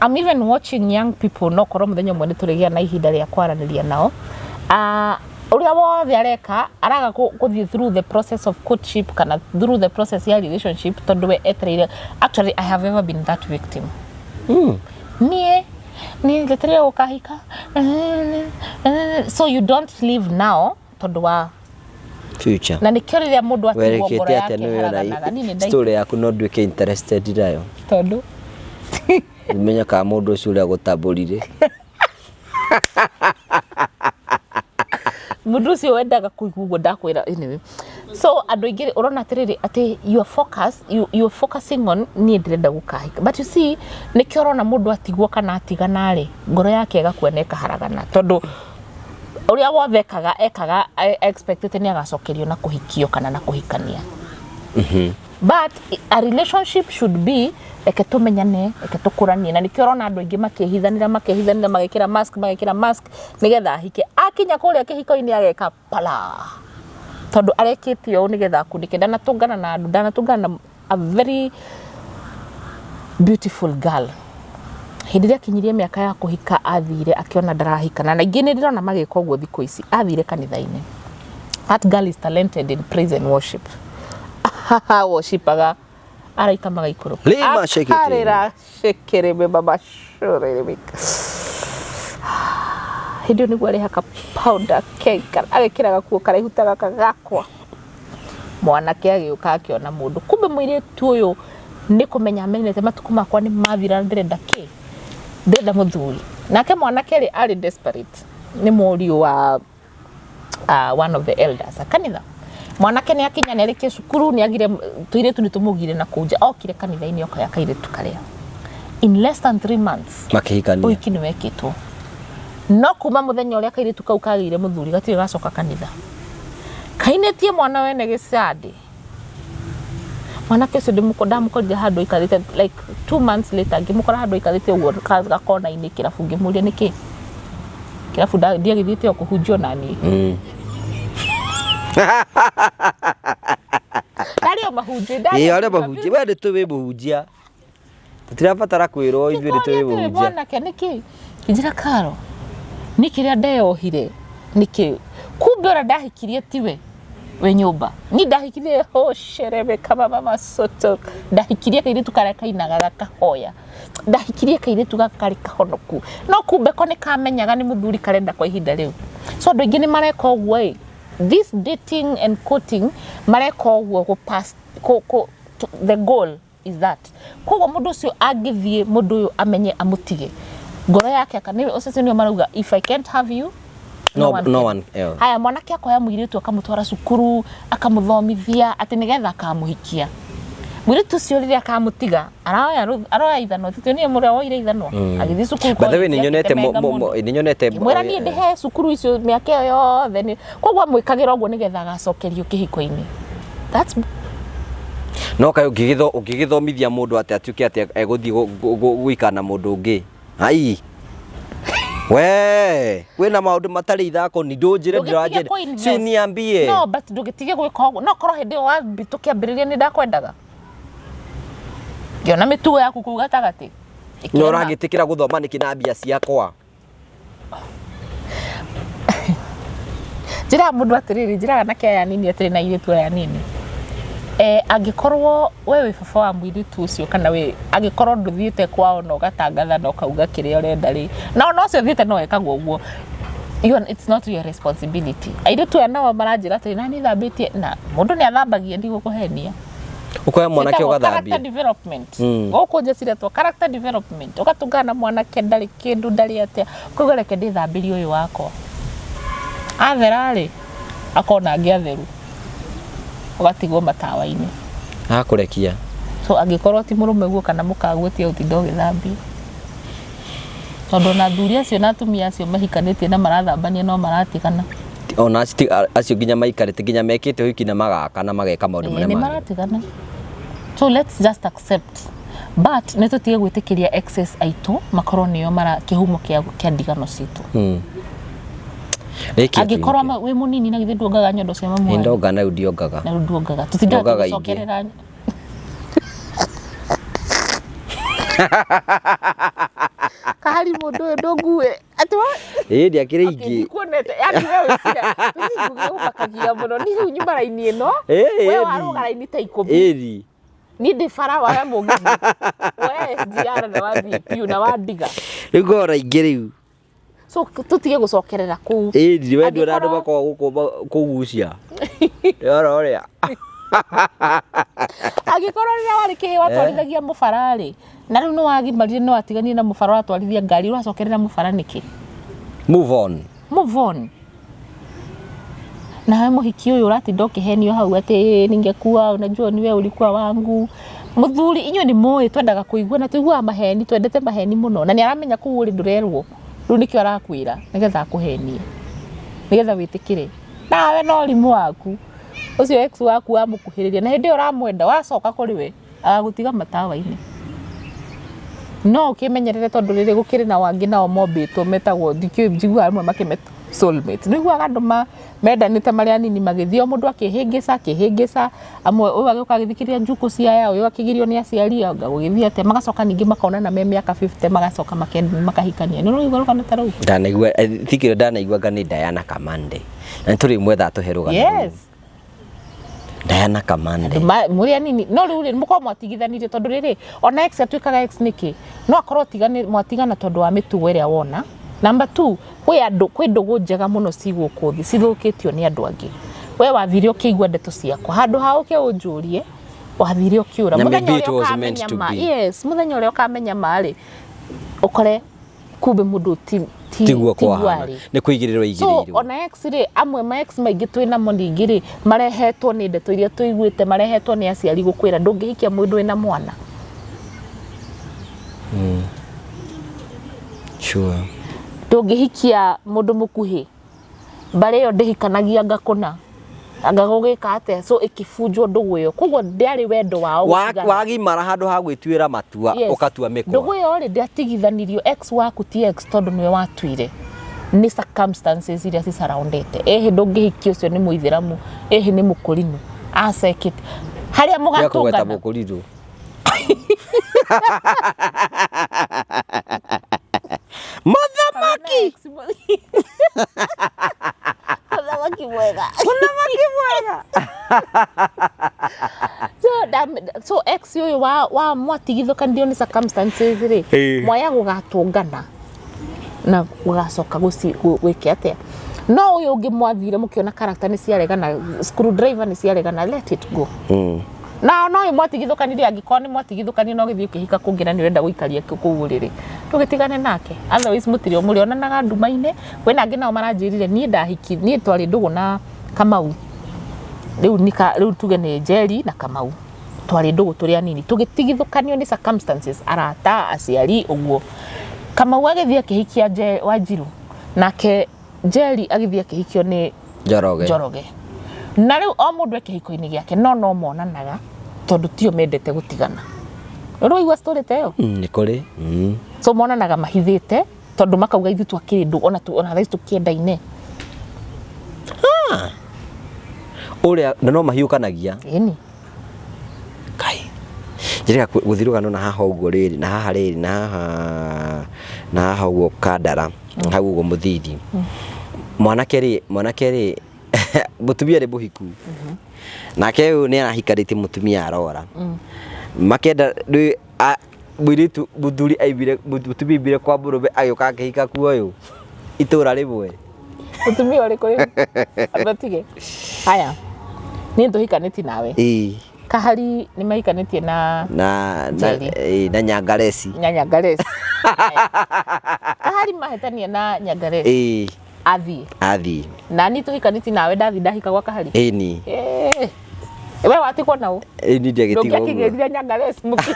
I'm even watching young people, no korwo mũthenya ũmwe nĩ tũrĩgĩa na ihinda rĩa kwaranĩria nao. Ũrĩa wothe areka araga gũthiĩ through the process of courtship kana through the process ya relationship tondũ we etereire. Actually, I have ever been that victim. Niĩ niĩ njetereire gũkahika, so you don't live now tondũ wa future. Na nĩkĩo rĩrĩa mũndũ atigwo ngoro Werekete yake atĩa nĩ haraganaga. Niĩ nĩ story yaku no nduĩke interested nayo? Tondũ menya kana mũndũ ũcio ũrĩa gũtambũrire. Mũndũ ũcio wendaga kũigua ũguo ndakwĩra. Anyway, so andũ aingĩ ũrona atĩrĩrĩ atĩ you are focus, you are focusing on niĩ ndĩrenda gũkahika, but you see, nĩkĩo ũrona mũndũ atigwo kana atigana rĩ, ngoro yake ĩgakua na ĩkaharagana, tondũ ũrĩa wothe ekaga ekaga expected nĩ agacokerio na kũhikio kana na kũhikania. But a relationship should be reke tũmenyane, reke tũkũranie. Na nĩkĩo ũrona andũ aingĩ makĩhithanĩra, makĩhithanĩra, magĩkĩra mask, magĩkĩra mask nĩgetha ahike. Akinya kũrĩa kĩhiko-inĩ ageka pala, tondũ arekĩte ũũ nĩgetha akunĩke. Ndanatũngana na andũ, ndanatũngana na a very beautiful girl. Hĩndĩ ĩrĩa akinyirie mĩaka ya kũhika, athire akĩona ndarahika, na aingĩ nĩ ndĩrona magĩka ũguo thikũ ici. Athire kanitha-inĩ. That girl is talented in praise and worship. Worshipaga araika magaikũrũka. Lima shekete. Akarĩra shekerebe baba shorerebe. Hĩndĩ ĩyo nĩguo arehaka powder keka, agekĩra gakuo karaihu ta gaka gakwa. Mwanake agĩũka akĩona mũndũ, kumbe mũirĩtu ũyũ nĩ kũmenya amenyete matukũ makwa nĩ mathira na ndĩrenda kĩ, ndĩrenda mũthuri. Nake mwanake rĩ, arĩ desperate, nĩ mũriũ wa one of the elders a kanitha. Mwanake nĩ akinya, nĩ arĩkia cukuru, nĩ agire tũirĩtu, nĩ tũmũgire na kũu nja. Okire kanitha-inĩ, okoya kairĩtu karĩa. In less than 3 months makĩhikania. Ũhiki nĩ wekĩtwo. No kuma mũthenya ũrĩa kairĩtu kau kagĩire mũthuri, gatirĩ gacoka kanitha. Kainĩtie mwana wene gĩcandĩ. Mwanake ũcio ndamũkorire handũ aikarĩte like 2 months later, ngĩmũkora handũ aikarĩte ũguo gakona-inĩ kĩrabu. Ngĩmũria nĩkĩ kĩrabu, ndiagĩthiĩte o kũhunjio naniĩ. Ndarĩ o mahunjio. Ĩĩ, arĩa mahunjia, we nĩ tũĩ mũhunjia, tũtirabatara kwĩrwo, ithuĩ nĩ tũĩ mũhunjia. Mwanake nĩkĩ njĩra karo nĩ kĩrĩa ndeyohire nĩkĩ, kumbe ũrĩa ndahikirie tiwe wĩ nyũmba. Ni ndahikirie hocerebe kama mama soto, ndahikirie kairĩtu karĩa kainaga gakahoya, ndahikirie kairĩtu gaka karĩ kahonoku, no kumbe ko nĩ kamenyaga nĩ mũthuri karenda kwa ihinda rĩu. So andũ aingĩ nĩ mareka ũguo ĩ, this dating and courting, mareka ũguo gũ pass the goal is that koguo mũndũ ũcio angĩthiĩ, mũndũ ũyũ amenye amũtige, ngoro yake nĩ ũcio nĩo marauga, "If I can't have you, No, one no can." one else. Haya, mwanake akoya mũirĩtu, akamũtwara cukuru, akamũthomithia atĩ nĩgetha akamũhikia. Mũirĩtu ũcio rĩrĩa akamũtiga, aroya ithanwa, titũ nĩye mũrĩa woire ithanwa agĩthiĩ cukuru. By the way, college, nĩ nyonete akĩtemenga mũno. nĩ nyonete. Mwĩra niĩ ndĩhe cukuru icio mĩaka ĩyo yothe koguo amwĩkagĩra ũguo nĩgetha agacokerio kĩhiko-inĩ. That's No kaĩ ũngĩgĩthomithia mũndũ atĩ atuĩke atĩ egũthiĩ gũikara na mũndũ ũngĩ ai? We kwĩna maũndũ matarĩ ithako ni ndũnjĩre. Ndũgĩtige Ndũranjĩre. kũ-invest. Si uniambie. No, but ndũgĩtige gwĩka ũguo. No korwo hĩndĩ ĩyo wambi tũkĩambĩrĩria nĩ ndakwendaga, ngĩona mĩtugo yaku kũu gatagatĩ No ĩkĩrema. Ũragĩtĩkĩra gũthoma nĩkĩ na mbia ciakwa? Njĩraga mũndũ atĩrĩrĩ, njĩraga anake aya anini atĩrĩ na airĩtu aya anini, angĩkorwo we wĩ baba wa mũirĩtu ũcio, kana wĩ angĩkorwo ndũthiĩte kwao na ũgatangatha na ũkauga kĩrĩa ũrenda rĩ, na ona ũcio ũthiĩte no ekagwo ũguo, it's not your responsibility. Airĩtu aya nao maranjĩra atĩrĩ, nani thambĩtie, na mũndũ nĩ athambagia, ndigũkũhenia. Ũkoya mwanake Ciĩtagwo ũgathambia. Character development. Gũkũ nja ciretwo character development. Ũgatũngana na mwanake ndarĩ kĩndũ, ndarĩ atĩa, ũkauga reke ndĩthambĩrie ũyũ wakwa. Athera rĩ, akona angĩ atheru, ũgatigwo matawa-inĩ. Akũrekia. So angĩkorwo ti mũrũme guo kana mũkaguo, tiga gũtinda ũgĩthambia, tondũ ona athuri acio na atumia acio mahikanĩtie na marathambania no maratigana. Ona acio nginya maikarĩte, nginya mekĩte ũhiki na magaka na mageka maũndũ marĩa nĩ mangĩ. Maratigana. So let's just accept, but nĩ tũtige gwĩtĩkĩria exes aitũ makorwo nĩo mara kĩhumo kĩa ndigano citũ. Rĩkia. Angĩkorwo wĩ mũnini, na githĩ nduongaga nyondo cia mamu wanyu? Ndonga na rĩu ndiongaga. Na rĩu nduongaga, tũtindaga Ndongaga ingĩ. tũgĩcokerera. Kahari mũndũ ũyũ ndũngue atĩ Ĩĩ, ndiakĩrĩ Okay, ingĩ. Ndikuonete, yani we wĩcira niĩ ũmakagia mũno ni rĩu nyuma raini ĩno. Ĩĩ, We ĩni. warũga raini ta 10. Ĩri. Niĩ ndĩ bara wae mũgithi, woya SGR na wathiĩ piũ na wandiga. Rĩu ngora ingĩ rĩu. So tũtige gũcokerera kũu. Ĩni, we nduona andũ Angĩkorwo- makoragwo gũkũ kũgucia ndĩrora ũrĩa. Angĩkorwo rĩrĩa warĩ kĩhĩ watwarithagia mũbara rĩ, na rĩu nĩ wagimarire, nĩ watiganire na mũbara, ũratwarithia ngari, ũracokerera mũbara nĩkĩ? Move on. Move on. Nawe mũhiki ũyũ ũratinda ũkĩhenio hau atĩ ningekuwa, unajua niwe ulikuwa wangu. Mũthuri, inyuĩ nĩ mũĩ twendaga kũigua na tũiguaga maheni, twendete maheni mũno, na nĩ aramenya kũu ũrĩ ndũrerwo. Rĩu nĩkĩo arakwĩra nĩgetha akũhenie, nĩgetha wĩtĩkĩre. Nawe no rimũ waku ũcio ex waku wamũkuhĩrĩria, na hĩndĩ ĩyo ũramwenda, wacoka kũrĩ we agagũtiga matawa-inĩ. No ũkĩmenyerere, tondũ rĩrĩ gũkĩrĩ na wangĩ nao mombĩtwo metagwo, ndikĩũĩ, njiguaga amwe makĩmeta soulmate. Nĩ ũiguaga andũ mendanĩte marĩ anini, magĩthiĩ o mũndũ akĩhĩngĩca akĩhĩngĩca, amwe ũyũ agĩũka agĩthikĩrĩria njukũ cia aya, ũyũ akĩgirio nĩ aciari, anga gũgĩthiĩ atĩa, magacoka ningĩ makonana me mĩaka 50, magacoka makahikania. Nĩ ũraigua rũgano ta rũu? Ndanaigua, I think ĩyo ndanaigua nga nĩ Diana Kamande, na nĩ tũrĩmwetha tũhe rũgano rũu. Diana Kamande. Mũrĩ anini, no rĩu rĩ, mũkorwo mwatigithanirie tondũ rĩrĩ, ona ex atuĩkaga ex nĩkĩ? No akorwo mwatigana tondũ wa mĩtugo ĩrĩa wona. Number two, kwĩ andũ, kwĩ ndũgũ njega mũno ci gũkũ thĩ cithũkĩtio nĩ andũ angĩ. We wathire ũkĩigua ndeto ciakwa, handũ ha ũke ũnjũrie, wathire ũkĩũra. Na Mũthenya maybe it ũrĩa was meant ũkamenya to ma be. Yes, mũthenya ũrĩa ũkamenya ma rĩ, ũkore kumbe mũndũ ti Tiguo tiguo kwahana. arĩ. Nĩ kũigĩrĩrwo So igĩrĩirwo. ona ex rĩ, amwe ma ex maingĩ twĩ namo ningĩ rĩ, marehetwo nĩ ndeto iria tũiguĩte, marehetwo nĩ aciari gũkwĩra ndũngĩhikia mũndũ wĩna mwana. Ndũngĩhikia mũndũ mũkuhĩ, mbarĩ ĩyo ndĩhikanagia, anga kũna anga gũgĩka atĩa. So ĩkĩbunjwo ndũgũ ĩyo, koguo ndĩarĩ wendo wao gũtigana. Wagimara handũ ha gwĩtuĩra matua, ũkatua mĩkwa. Ndũgũ ĩyo rĩ, ndĩatigithanirio. Ex waku ti ex tondũ nĩwe watuire, nĩ circumstances iria cisurroundĩte. Ĩhĩ ndũngĩhikia ũcio nĩ mũithĩramu, ĩhĩ nĩ mũkũrinũ, acekĩte harĩa Tiga kũgweta mũgatũngana. mũkũrirũ. Mũthamaki. Mũthamaki mwega. Mũthamaki mwega. So ex ũyũ wa mwatigithũkanirio nĩ circumstances rĩ, mwaya gũgatũngana na gũgacoka gwĩke atĩa? No ũyũ ũngĩ mwathire mũkĩona character nĩ ciaregana, screwdriver nĩ ciaregana, let it go. Na no ũyũ mwatigithũkanirie, angĩkorwo nĩ mwatigithũkanirie no gĩthiĩ ũkĩhika kũngĩ na nĩ ũrenda gũikaria kũu ũrĩrĩ, ndũgĩtigane nake, otherwise mũtirĩ mũrĩonanaga nduma-inĩ. Kwĩna angĩ nao maranjĩrire, niĩ ndahiki, niĩ twarĩ ndũgũ na Kamau, rĩu rĩu tuge nĩ Njeri na Kamau, twarĩ ndũgũ tũrĩ anini, tũgĩtigithũkanio nĩ circumstances, arata, aciari, ũguo. Kamau agĩthiĩ akĩhikia Wanjiru, nake Njeri agĩthiĩ akĩhikio nĩ Njoroge. Njoroge. Na rĩu o mũndũ e kĩhiko-inĩ gĩake, no no monanaga tondũ tio mendete gũtigana. Rĩu waigua story ta ĩyo? Nĩ kũrĩ. So monanaga mahithĩte. Tondũ makauga ithuĩ twakĩrĩ ndũgũ ona ona thaa ici tũkĩendaine. Ũrĩa na no mahiũkanagia. Ĩni. Kai. Njĩrĩga gũthiĩ rũgano na haha ũguo rĩrĩ na haha rĩrĩ na haha na haha ũguo Kandara hau ũguo mũthithi. Mwanake rĩ, mwanake rĩ, mũtumia nĩ mũhiku. Nake ũyũ nĩ arahikanĩtie mũtumia arora. Makenda rĩu mũirĩtu mũthuri aimire mũtumia aimire kwa mũrũme agĩũka akĩhika kuo ũyũ itũra rĩmwe. Mũtumia ũrĩkũ rĩu? Matige. Haya. Niĩ tũhikanĩtie nawe. Ĩĩ. Kahari nĩ mahikanĩtie na Na na Njeri. ĩĩ, na Nyangareci. na Nyangareci. Kahari mahĩtania na Nyangareci. Ĩĩ. Athiĩ. Athiĩ. Na niĩ tũhikanĩtie nawe ndathi ndahika gwa Kahari. Ĩni. Eh. We watigwo na ũ? Ĩni ndiagĩtigwo ũguo. Ndũngĩakĩgĩrire Nyangareci mũkĩ.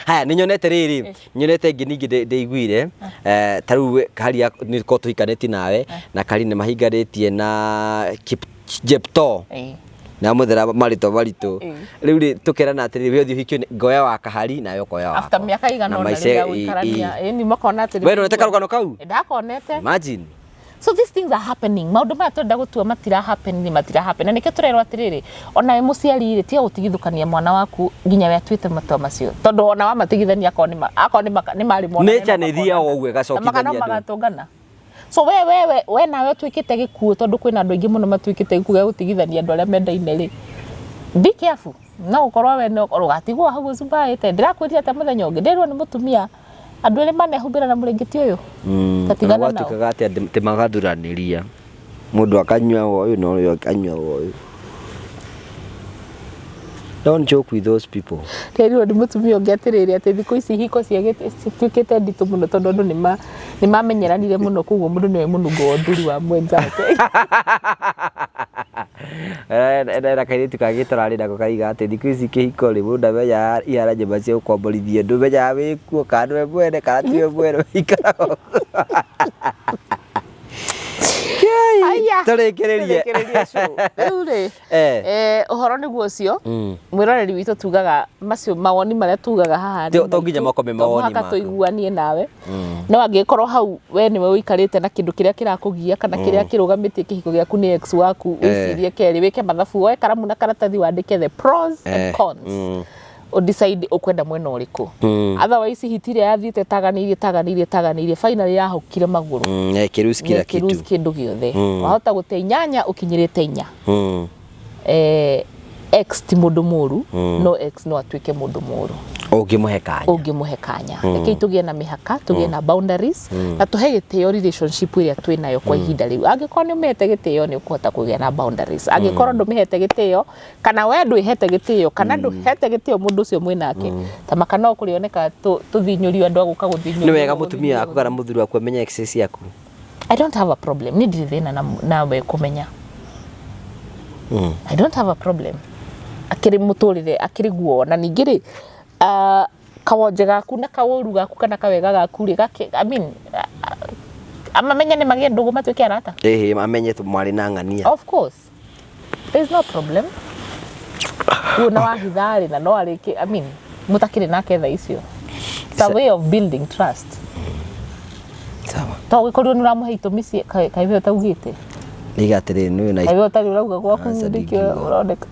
Haya nĩ nyonete rĩrĩ, nyonete ĩngĩ ningĩ ndĩiguire, ta rĩu we Kahari nĩ korwo tũhikanĩtie nawe na Kahari nĩ mahikanĩtie na Jeptoo. Na mũthera marĩtwa maritũ. Rĩu rĩ tũkerana atĩrĩrĩ, we ũthiĩ ũhikio ngoya wa Kahari nawe ũkoya wakwa. After mĩaka ĩigana Na ũna maica rĩu ya gũikarania, ĩni makona atĩrĩ. We ndwonete karũgano kau? Ndakonete. Imagine. So these things are happening. Maũndũ maya tũrenda gũtua matira happen nĩ matira happen. Na nĩkĩo tũrerwo atĩrĩrĩ, ona wĩ mũciari rĩ, tiga gũtigithũkania mwana waku nginya we atuĩte matua macio. Tondũ ona wamatigithania akorwo nĩ akorwo nĩ marĩ monane. Nature nĩ ĩthiaga ũguo ĩgacokithania andũ. Magatũngana. So we we we we nawe ũtuĩkĩte gĩkuũ tondũ kwĩna andũ aingĩ mũno matuĩkĩte gĩkuũ gĩa gũtigithania andũ arĩa mendaine rĩ. Be careful. No gũkorwo we no ũgatigwo hau ũcumbaĩte. Ndĩrakwĩrire atĩa mũthenya ũngĩ? Ndĩrwo nĩ mũtumia andũ erĩ manehumbĩra na mũrĩngĩti ũyũ. Ta tigana nao. Gwatuĩkaga atĩa atĩ magathuranĩria mũndũ akanyua ũyũ na ũyũ akanyua ũyũ. Don't joke with those people. Nderirwo nĩ mũtumia ũngĩ atĩrĩrĩ atĩ thikũ ici ihiko cituĩkĩte nditũ mũno tondũ andũ nĩ mamenyeranire mũno koguo mũndũ nĩwe mũnungo wa ũthuri wa mwenzake. Ena kairĩtu kangĩ tũrarĩ nako kaiga atĩ thikũ ici kĩhiko rĩ mũndũ ndamenyaga ihana nyũmba cia gũkomborithio ndũmenyaga wĩkuo kana nĩwe mwene kana tiwe mwene ũikaraga ũguo. Aya. Tũrĩkĩrĩrie. Tũrĩkĩrĩrie show. Rĩu rĩ, ũhoro nĩguo ũcio. Mwĩroreri witũ tugaga macio mawoni marĩa tugaga haha nĩ To nginya maitũ. makome To mawoni mũhaka maku. tũiguanie nawe. No angĩkorwo hau we nĩwe ũikarĩte na kĩndũ kĩrĩa kĩrakũgia kana kĩrĩa kĩrũgamĩtie kĩhiko gĩaku nĩ ex waku, wĩcirie kerĩ, wĩke mathabu, woe karamu na karatathi wandĩke the pros and cons. Ũdecide ũkwenda mwena ũrĩkũ. Otherwise hiti ĩrĩa yathiĩte taganĩirie taganĩirie taganĩirie finally yahũkire magũrũ. Na ĩkĩlose kila Na ĩkĩlose kitu. kĩndũ gĩothe. Wahota gũte inyanya ũkinyĩrĩte inya. Ex ti mũndũ mũru, no ex no atuĩke mũndũ mũru. Ũngĩmũhe kanya. Ũngĩmũhe kanya. Rekei tũgĩe na mĩhaka, tũgĩe na boundaries, na tũhe gĩtĩo relationship ĩrĩa twĩ nayo kwa ihinda rĩu. Angĩkorwo nĩ ũmĩhete gĩtĩo nĩ ũkũhota kũgĩa na boundaries. Angĩkorwo ndũmĩhete gĩtĩo, kana we ndwĩhete gĩtĩo, kana ndũhete gĩtĩo mũndũ ũcio mwĩ nake, ta maka no kũrĩoneka tũthinyũrio andũ a gũka gũthinyũrio. Nĩ wega mũtumia waku kana mũthuri waku amenye exes ciaku? I don't have a problem. Niĩ ndirĩ thĩna nawe kũmenya. I don't have a problem. Akĩrĩ mũtũrĩre, akĩrĩ guo. Na ningĩ rĩ, kawonje gaku na kaũru gaku kana kawega gaku rĩ, gake, I mean, amamenye nĩ magĩe ndũgũ matuĩke arata. Ĩhĩ, amenye mwarĩ na ng'ania. Of course. There is no problem. Rĩu na wahitha rĩ, na no arĩke, I mean, mũtakĩrĩ nake thaa icio. It's a way of building trust. Sawa. To gĩkorirwo nĩ ũramũhe itũmi cia, kaĩ we ũtaugĩte? Ndiga atĩrĩrĩ, nĩ ũyũ na Kaĩ we ũtarĩ ũrauga gwaku Aca, nĩkĩo ndingiuga. ũroneka.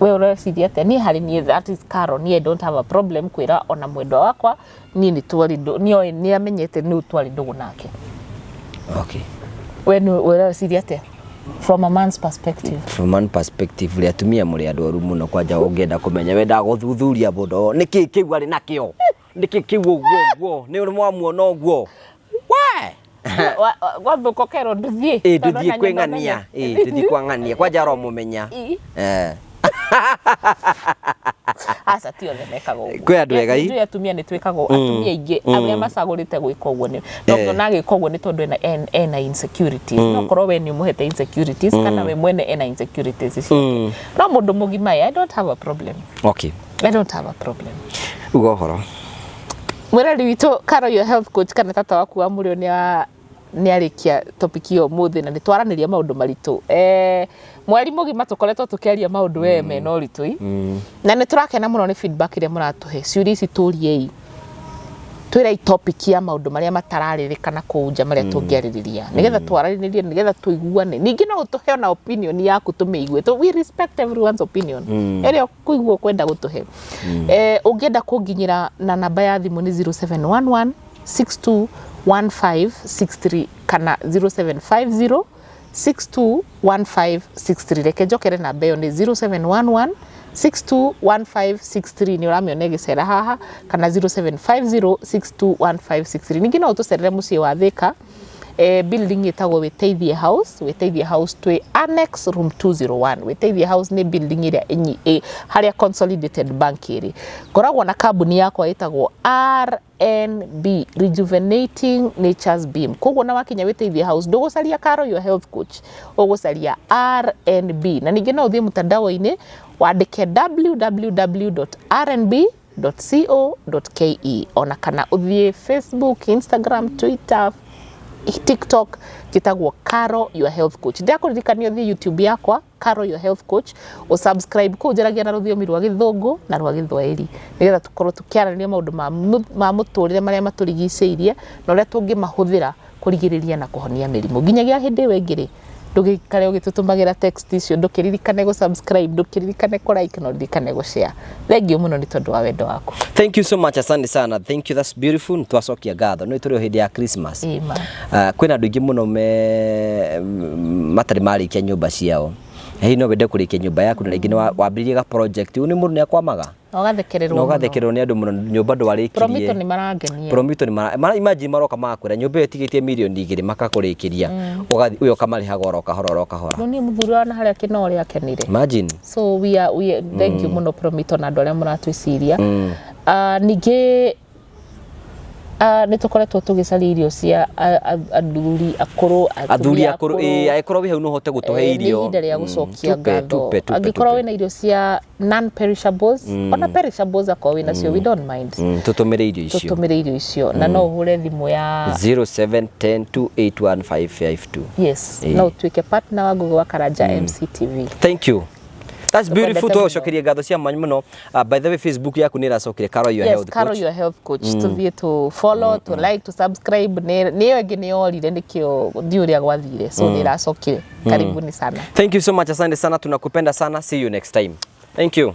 We ũreciria atĩa? Niĩ harĩ niĩ, that is Carol, niĩ I don't have a problem kwĩra ona mwendwa wakwa, niĩ nĩ twarĩ ndũ-, nĩ oĩ, nĩ amenyete nũ twarĩ ndũgũ nake. Okay. We nĩ ũreciria atĩa? From a man's perspective. From man perspective, rĩ atumia mũrĩ andũ oru mũno kwanja ũngĩenda kũmenya wendaga gũthuthuria mũno nĩkĩ kĩu arĩ nakĩo nĩkĩ kĩu ũguo ũguo nĩ ũrĩ mwamuona ũguo we Gwathũka ũkerwo ndũthiĩ. Ĩ Tondũ ndũthiĩ ona kwĩ nyina ng'ania ũmenye. Ĩ ndũthiĩ kwa ng'ania kwanja aromũmenya. Aca ti othe mekaga ũguo. Kwĩ andũ ega Yes, i. nĩnjũĩ atumia nĩ twĩkaga ũguo. Atumia aingĩ arĩa macagũrĩte gwĩka ũguo nĩ no ũngĩona agĩka ũguo nĩ tondũ ena insecurities. No korwo we nĩ ũmũhete insecurities kana we mwene ena insecurities ciake. No mũndũ mũgima I don't have a problem. Okay. I don't have a problem. Uga ũhoro. Mwĩrori witũ Carol your health coach kana tata waku wa mũrĩo nĩ arĩkia topic ĩyo ũmũthĩ na nĩ twaranĩria maũndũ maritũ. Mweri mũgima tũkoretwo tũkĩaria maũndũ we mena ũritũ. Na nĩ tũrakena mũno nĩ feedback ĩrĩa mũratũhe. Ciũria ici tũriei. Twĩrai topic ya maũndũ marĩa matararĩrĩkana kũu nja marĩa tũngĩarĩrĩria nĩgetha twaranĩrie, nĩgetha tũiguane. Ningĩ no ũtũhe ona opinion yaku tũmĩigue. We respect everyone's opinion ĩrĩa ũkũigua ũkwenda gũtũhe. Ũngĩenda kũnginyĩra na namba ya thimũ nĩ 0711 621563 kana 0750 621563. Reke njokere namba ĩyo, nĩ 0711 621563, nĩ ũramĩona ĩgĩcera haha, kana 0750 621563. Ningĩ no ũtũcerere mũciĩ wa Thĩka, building ĩtagwo Wĩteithie House. Wĩteithie House twĩ annex room 201. Wĩteithie House nĩ building ĩrĩa harĩa Consolidated Bank ĩrĩ. Ngoragwo na kambuni yakwa ĩtagwo RNB, Rejuvenating Nature's Beam. Koguo na wakinya Wĩteithie House, ndũgũcaria Caro Your Health Coach, ũgũcaria RNB. Na ningĩ no ũthiĩ mtandao-inĩ wandĩke www.rnb.co.ke, ona kana ũthiĩ Facebook, Instagram, Twitter, TikTok, njĩtagwo Caro Your Health Coach. Ndĩrakũririkania ũthiĩ YouTube yakwa, Caro Your Health Coach, ũsubscribe kũu. Njaragia na rũthiomi rwa Gĩthũngũ na rwa Gĩthwaĩri nĩgetha tũkorwo tũkĩarĩrĩria maũndũ ma mũtũrĩre marĩa matũrigicĩirie na ũrĩa tũngĩmahũthĩra kũrigĩrĩria na kũhonia mĩrimũ. Nginyagia hĩndĩ ĩyo ĩngĩ rĩ, ndũgĩikare ũgĩtũtũmagĩra text icio, ndũkĩririkane gũ subscribe, ndũkĩririkane kũ like na ũririkane gũ share. Thengiũ mũno nĩ tondũ wa wendo waku. Thank you so much, asante sana. Thank you, that's beautiful. Nĩ twacokia ngatho. Nĩ tũrĩ o hĩndĩ ya Christmas. Ĩma. Kwĩna andũ aingĩ mũno me matarĩ marĩkia nyũmba ciao. Hihi no wende kũrĩkia nyũmba yaku na rĩngĩ nĩ wambĩrĩirie ga project, ũyũ nĩ mũndũ nĩ akwamaga na ũgathekererwo na mũno. Ũgathekererwo nĩ andũ mũno, nyũmba ndwarĩkirie. Promito nĩ marangenia. Promito nĩ mara imagine maroka magakwĩra nyũmba ĩyo ĩtigĩtie mirioni 2, makakũrĩkĩria, ũgathiĩ ũyũ ũkamarĩhaga oro kahora oro kahora. No niĩ mũthuri wa na harĩa kĩnore akenire. Imagine. So we are thank you mũno Promito na andũ arĩa mũratwĩciria. Ningĩ nĩ tũkoretwo tũgĩcaria irio cia athuri akũrũ, athuri atumia. Akũrũ, ĩĩ, angĩkorwo wĩ hau no ũhote gũtũhe Nĩ irio. ihinda rĩa gũcokia Tupe, ngatho. tupe, tupe, Angĩkorwo tupe. wĩna irio cia non perishables, ona perishables, akorwo wĩna cio, we don't mind. Tũtũmĩre irio icio. Tũtũmĩre irio icio na no ũhũre thimũ ya 0710281552. Yes. Ĩĩ. No ũtuĩke partner wa Ngugi wa Karanja MCTV. Thank you. That's beautiful. Tũkwendete mũno. Tũgũcokeria ngatho cia mwanya mũno. By the way, Facebook yaku nĩ ĩracokire, Carol Your Yes, Health Carol Coach. Your Health Coach. Tuthiĩ tu follow, tu like, tu subscribe. Nĩ ĩyo ĩngĩ nĩ yorire, nĩkĩo ndiũ ũrĩa gwathire, so nĩ ĩracokire. Karibuni sana. Thank you so much, asante sana, tunakupenda sana. See you next time. Thank you.